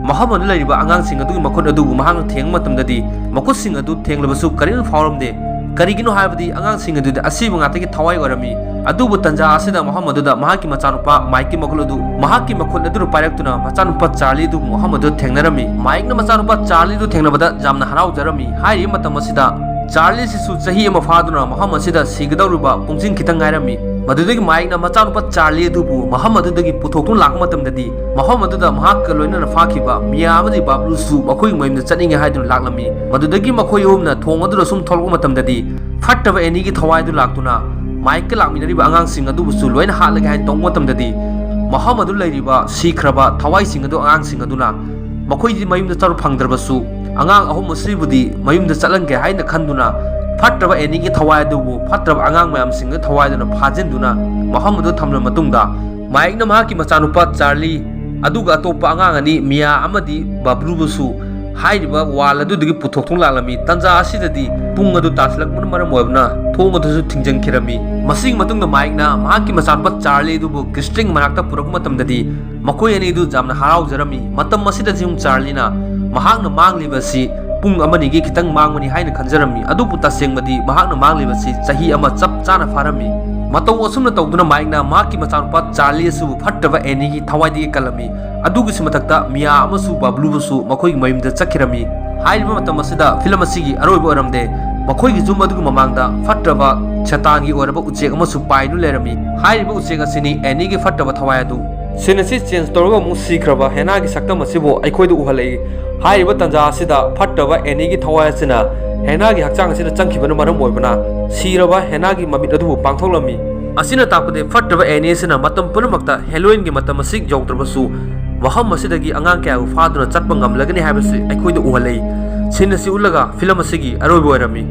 ꯃꯐꯝ ꯑꯗꯨꯗ ꯂꯩꯔꯤꯕ ꯑꯉꯥꯡꯁꯤꯡ ꯑꯗꯨꯒꯤ ꯃꯈꯨꯠ ꯑꯗꯨꯕꯨ ꯃꯍꯥꯛꯅ ꯊꯦꯡꯕ ꯃꯇꯝꯗꯗꯤ, ꯃꯈꯨꯠꯁꯤꯡ ꯑꯗꯨ ꯊꯦꯡꯂꯕꯁꯨ ꯀꯔꯤꯝ ꯐꯥꯎꯔꯝꯗꯦ꯫ ꯀꯔꯤꯒꯤꯅꯣ ꯍꯥꯏꯕꯗꯤ ꯑꯉꯥꯡꯁꯤꯡ ꯑꯗꯨꯗꯤ ꯑꯁꯤꯕ ꯉꯥꯛꯇꯒꯤ ꯊꯋꯥꯏ ꯑꯣꯏꯔꯝꯃꯤ꯫ ꯑꯗꯨꯕꯨ ꯇꯟꯖꯥ ꯑꯁꯤꯗ ꯃꯐꯝ ꯑꯗꯨꯗ ꯃꯍꯥꯛꯀꯤ ꯃꯆꯥꯅꯨꯄꯥ ꯃꯥꯏꯛꯀꯤ ꯃꯈꯨꯠ ꯑꯗꯨ, ꯃꯍꯥꯛꯀꯤ ꯃꯈꯨꯠ ꯑꯗꯨꯅ ꯄꯥꯏꯔꯛꯇꯨꯅ ꯃꯆꯥꯅꯨꯄꯥ ꯆꯥꯔꯂꯤ ꯑꯗꯨꯕꯨ ꯃꯐꯝ ꯑꯗꯨꯗ ꯊꯦꯡꯅꯔꯝꯃꯤ꯫ ꯃꯥꯏꯛꯅ ꯃꯆꯥꯅꯨꯄꯥ ꯆꯥꯔꯂꯤ ꯑꯗꯨ ꯊꯦꯡꯅꯕꯗ ꯌꯥꯝꯅ ꯍꯔꯥꯎꯖꯔꯝꯃꯤ꯫ ꯍꯥꯏꯔꯤꯕ ꯃꯇꯝ ꯑꯁꯤꯗ ꯆꯥꯔꯂꯤ ꯑꯁꯤꯁꯨ ꯆꯍꯤ ꯑꯃ ꯐꯥꯗꯨꯅ ꯃꯐꯝ ꯑꯁꯤꯗ ꯁꯤꯒꯗꯧꯔꯤꯕ ꯄꯨꯡꯁꯤꯡ ꯈꯤꯇꯪ ꯉꯥꯏꯔꯝꯃꯤ꯫ ꯃꯗꯨꯗꯒꯤ ꯃꯥꯏꯛꯅ ꯃꯆꯥꯅꯨꯄꯥ ꯆꯥꯔꯂꯤ ꯑꯗꯨꯕꯨ ꯃꯐꯝ ꯑꯗꯨꯗꯒꯤ ꯄꯨꯊꯣꯛꯇꯨꯅ ꯂꯥꯛꯄ ꯃꯇꯝꯗꯗꯤ, ꯃꯐꯝ ꯑꯗꯨꯗ ꯃꯍꯥꯛꯀ ꯂꯣꯏꯅꯅ ꯐꯥꯈꯤꯕ ꯃꯤꯌꯥ ꯑꯃꯗꯤ ꯕꯥꯕ꯭ꯂꯨꯁꯨ ꯃꯈꯣꯏꯒꯤ ꯃꯌꯨꯝꯗ ꯆꯠꯅꯤꯡꯉꯦ ꯍꯥꯏꯗꯨꯅ ꯂꯥꯛꯂꯝꯃꯤ꯫ ꯃꯗꯨꯗꯒꯤ ꯃꯈꯣꯏ ꯑꯍꯨꯝꯅ ꯊꯣꯡ ꯑꯗꯨꯗ ꯁꯨꯝ ꯊꯣꯛꯂꯛꯄ ꯃꯇꯝꯗꯗꯤ, ꯐꯠꯇꯕ ꯑꯦꯅꯤꯒꯤ ꯊꯋꯥꯏ ꯑꯗꯨ ꯂꯥꯛꯇꯨꯅ ꯃꯥꯏꯛꯀ ꯂꯥꯛꯃꯤꯟꯅꯔꯤꯕ ꯑꯉꯥꯡꯁꯤꯡ ꯑꯗꯨꯕꯨꯁꯨ ꯂꯣꯏꯅ ꯍꯥꯠꯂꯒꯦ ꯍꯥꯏꯅ ꯇꯧꯕ ꯃꯇꯝꯗꯗꯤ, ꯃꯐꯝ ꯑꯗꯨ ꯂꯩꯔꯤꯕ ꯁꯤꯈ꯭ꯔꯕ ꯊꯋꯥꯏꯁꯤꯡ ꯑꯗꯨ, ꯑꯉꯥꯡꯁꯤꯡ ꯑꯗꯨꯅ ꯃꯈꯣꯏꯗꯤ ꯃꯌꯨꯝꯗ ꯆꯠꯄ ꯐꯪꯗ꯭ꯔꯕꯁꯨ, ꯑꯉꯥꯡ ꯑꯍꯨꯝ ꯑꯁꯤꯕꯨꯗꯤ ꯃꯌꯨꯝꯗ ꯆꯠꯍꯟꯒꯦ ꯍꯥꯏꯅ ꯈꯟꯗꯨꯅ, ꯐꯠꯇ꯭ꯔꯕ ꯑꯦꯅꯤꯒꯤ ꯊꯋꯥꯏ ꯑꯗꯨꯕꯨ ꯐꯠꯇ꯭ꯔꯕ ꯑꯉꯥꯡ ꯃꯌꯥꯝꯁꯤꯡꯒꯤ ꯊꯋꯥꯏꯗꯨꯅ ꯐꯥꯖꯤꯟꯗꯨꯅ ꯃꯐꯝ ꯑꯗꯨ ꯊꯝꯂꯕ ꯃꯇꯨꯡꯗ, ꯃꯥꯏꯛꯅ ꯃꯍꯥꯛꯀꯤ ꯃꯆꯥꯅꯨꯄꯥ ꯆꯥꯔꯂꯤ ꯑꯗꯨꯒ ꯑꯇꯣꯞꯄ ꯑꯉꯥꯡ ꯑꯅꯤ, ꯃꯤꯌꯥ ꯑꯃꯗꯤ ꯕꯥꯕ꯭ꯂꯨꯕꯨꯁꯨ ꯍꯥꯏꯔꯤꯕ ꯋꯥꯜ ꯑꯗꯨꯗꯒꯤ ꯄꯨꯊꯣꯛꯇꯨꯅ ꯂꯥꯛꯂꯝꯃꯤ꯫ ꯇꯟꯖꯥ ꯑꯁꯤꯗꯗꯤ ꯄꯨꯡ ꯑꯗꯨ ꯇꯥꯁꯤꯜꯂꯛꯄꯅ ꯃꯔꯝ ꯑꯣꯏꯕꯅ ꯊꯣꯡ ꯑꯗꯨꯁꯨ ꯊꯤꯡꯖꯤꯟꯈꯤꯔꯝꯃꯤ꯫ ꯃꯁꯤꯒꯤ ꯃꯇꯨꯡꯗ ꯃꯥꯏꯛꯅ ꯃꯍꯥꯛꯀꯤ ꯃꯆꯥꯅꯨꯄꯥ ꯆꯥꯔꯂꯤ ꯑꯗꯨꯕꯨ ꯒꯤꯁꯂꯤꯡ ꯃꯅꯥꯛꯇ ꯄꯨꯔꯛꯄ ꯃꯇꯝꯗꯗꯤ, ꯃꯈꯣꯏ ꯑꯅꯤꯗꯨ ꯌꯥꯝꯅ ꯍꯔꯥꯎꯖꯔꯝꯃꯤ꯫ ꯃꯇꯝ ꯑꯁꯤꯗ ꯌꯨꯝ ꯆꯥꯔꯂꯤꯅ ꯃꯍꯥꯛꯅ ꯃꯥꯡꯂꯤꯕ ꯑꯁꯤ ꯄꯨꯡ ꯑꯃꯅꯤꯒꯤ ꯈꯤꯇꯪ ꯃꯥꯡꯕꯅꯤ ꯍꯥꯏꯅ ꯈꯟꯖꯔꯝꯃꯤ꯫ ꯑꯗꯨꯕꯨ ꯇꯁꯦꯡꯕꯗꯤ ꯃꯍꯥꯛꯅ ꯃꯥꯡꯂꯤꯕ ꯑꯁꯤ ꯆꯍꯤ ꯑꯃ ꯆꯞ ꯆꯥꯅ ꯐꯥꯔꯝꯃꯤ꯫ ꯃꯇꯧ ꯑꯁꯨꯝꯅ ꯇꯧꯗꯨꯅ ꯃꯥꯏꯛꯅ ꯃꯍꯥꯛꯀꯤ ꯃꯆꯥꯅꯨꯄꯥ ꯆꯥꯔꯂꯤ ꯑꯁꯤꯕꯨ ꯐꯠꯇꯕ ꯑꯦꯅꯤꯒꯤ ꯊꯋꯥꯏꯗꯒꯤ ꯀꯜꯂꯝꯃꯤ꯫ ꯑꯗꯨꯒꯤꯁꯨ ꯃꯊꯛꯇ ꯃꯤꯌꯥ ꯑꯃꯁꯨ ꯕꯥꯕ꯭ꯂꯨꯕꯨꯁꯨ ꯃꯈꯣꯏꯒꯤ ꯃꯌꯨꯝꯗ ꯆꯠꯈꯤꯔꯝꯃꯤ꯫ ꯍꯥꯏꯔꯤꯕ ꯃꯇꯝ ꯑꯁꯤꯗ ꯐꯤꯂꯝ ꯑꯁꯤꯒꯤ ꯑꯔꯣꯏꯕ ꯑꯣꯏꯔꯝꯗꯦ꯫ ꯃꯈꯣꯏꯒꯤ ꯌꯨꯝ ꯑꯗꯨꯒꯤ ꯃꯃꯥꯡꯗ ꯐꯠꯇ꯭ꯔꯕ ꯁꯦꯇꯥꯟꯒꯤ ꯑꯣꯏꯔꯕ ꯎꯆꯦꯛ ꯑꯃꯁꯨ ꯄꯥꯏꯗꯨꯅ ꯂꯩꯔꯝꯃꯤ꯫ ꯍꯥꯏꯔꯤꯕ ꯎꯆꯦꯛ ꯑꯁꯤꯅꯤ ꯑꯦꯅꯤꯒꯤ ꯐꯠꯇꯕ ꯊꯋꯥꯏ ꯑꯗꯨ꯫ ꯁꯤꯟ ꯑꯁꯤ ꯆꯦꯟꯖ ꯇꯧꯔꯒ ꯑꯃꯨꯛ ꯁꯤꯈ꯭ꯔꯕ ꯍꯦꯅꯥꯒꯤ ꯁꯛꯇꯝ ꯑꯁꯤꯕꯨ ꯑꯩꯈꯣꯏꯗ ꯎꯍꯜꯂꯛꯏ꯫ ꯍꯥꯏꯔꯤꯕ ꯇꯥꯟꯖꯥ ꯑꯁꯤꯗ ꯐꯠꯇꯕ ꯑꯦꯅꯤꯒꯤ ꯊꯋꯥꯏ ꯑꯁꯤꯅ ꯍꯦꯅꯥꯒꯤ ꯍꯛꯆꯥꯡ ꯑꯁꯤꯗ ꯆꯪꯈꯤꯕꯅ ꯃꯔꯝ ꯑꯣꯏꯕꯅ ꯁꯤꯔꯕ ꯍꯦꯅꯥꯒꯤ ꯃꯃꯤꯠ ꯑꯗꯨꯕꯨ ꯄꯥꯡꯊꯣꯛꯂꯝꯃꯤ꯫ ꯑꯁꯤꯅ ꯇꯥꯛꯄꯗꯤ ꯐꯠꯇꯕ ꯑꯦꯅꯤ ꯑꯁꯤꯅ ꯃꯇꯝ ꯄꯨꯝꯅꯃꯛꯇ ꯍꯦꯂꯣꯏꯟꯒꯤ ꯃꯇꯝ ꯑꯁꯤ ꯌꯧꯗ꯭ꯔꯕꯁꯨ ꯃꯐꯝ ꯑꯁꯤꯗꯒꯤ ꯑꯉꯥꯡ ꯀꯌꯥꯕꯨ ꯐꯥꯗꯨꯅ ꯆꯠꯄ ꯉꯝꯂꯒꯅꯤ ꯍꯥꯏꯕꯁꯤ ꯑꯩꯈꯣꯏꯗ ꯎꯍꯜꯂꯛꯏ꯫ ꯁꯤꯟ ꯑꯁꯤ ꯎꯠꯂꯒ ꯐꯤꯂꯝ ꯑꯁꯤꯒꯤ ꯑꯔꯣꯏꯕ ꯑꯣꯏꯔꯝꯃꯤ꯫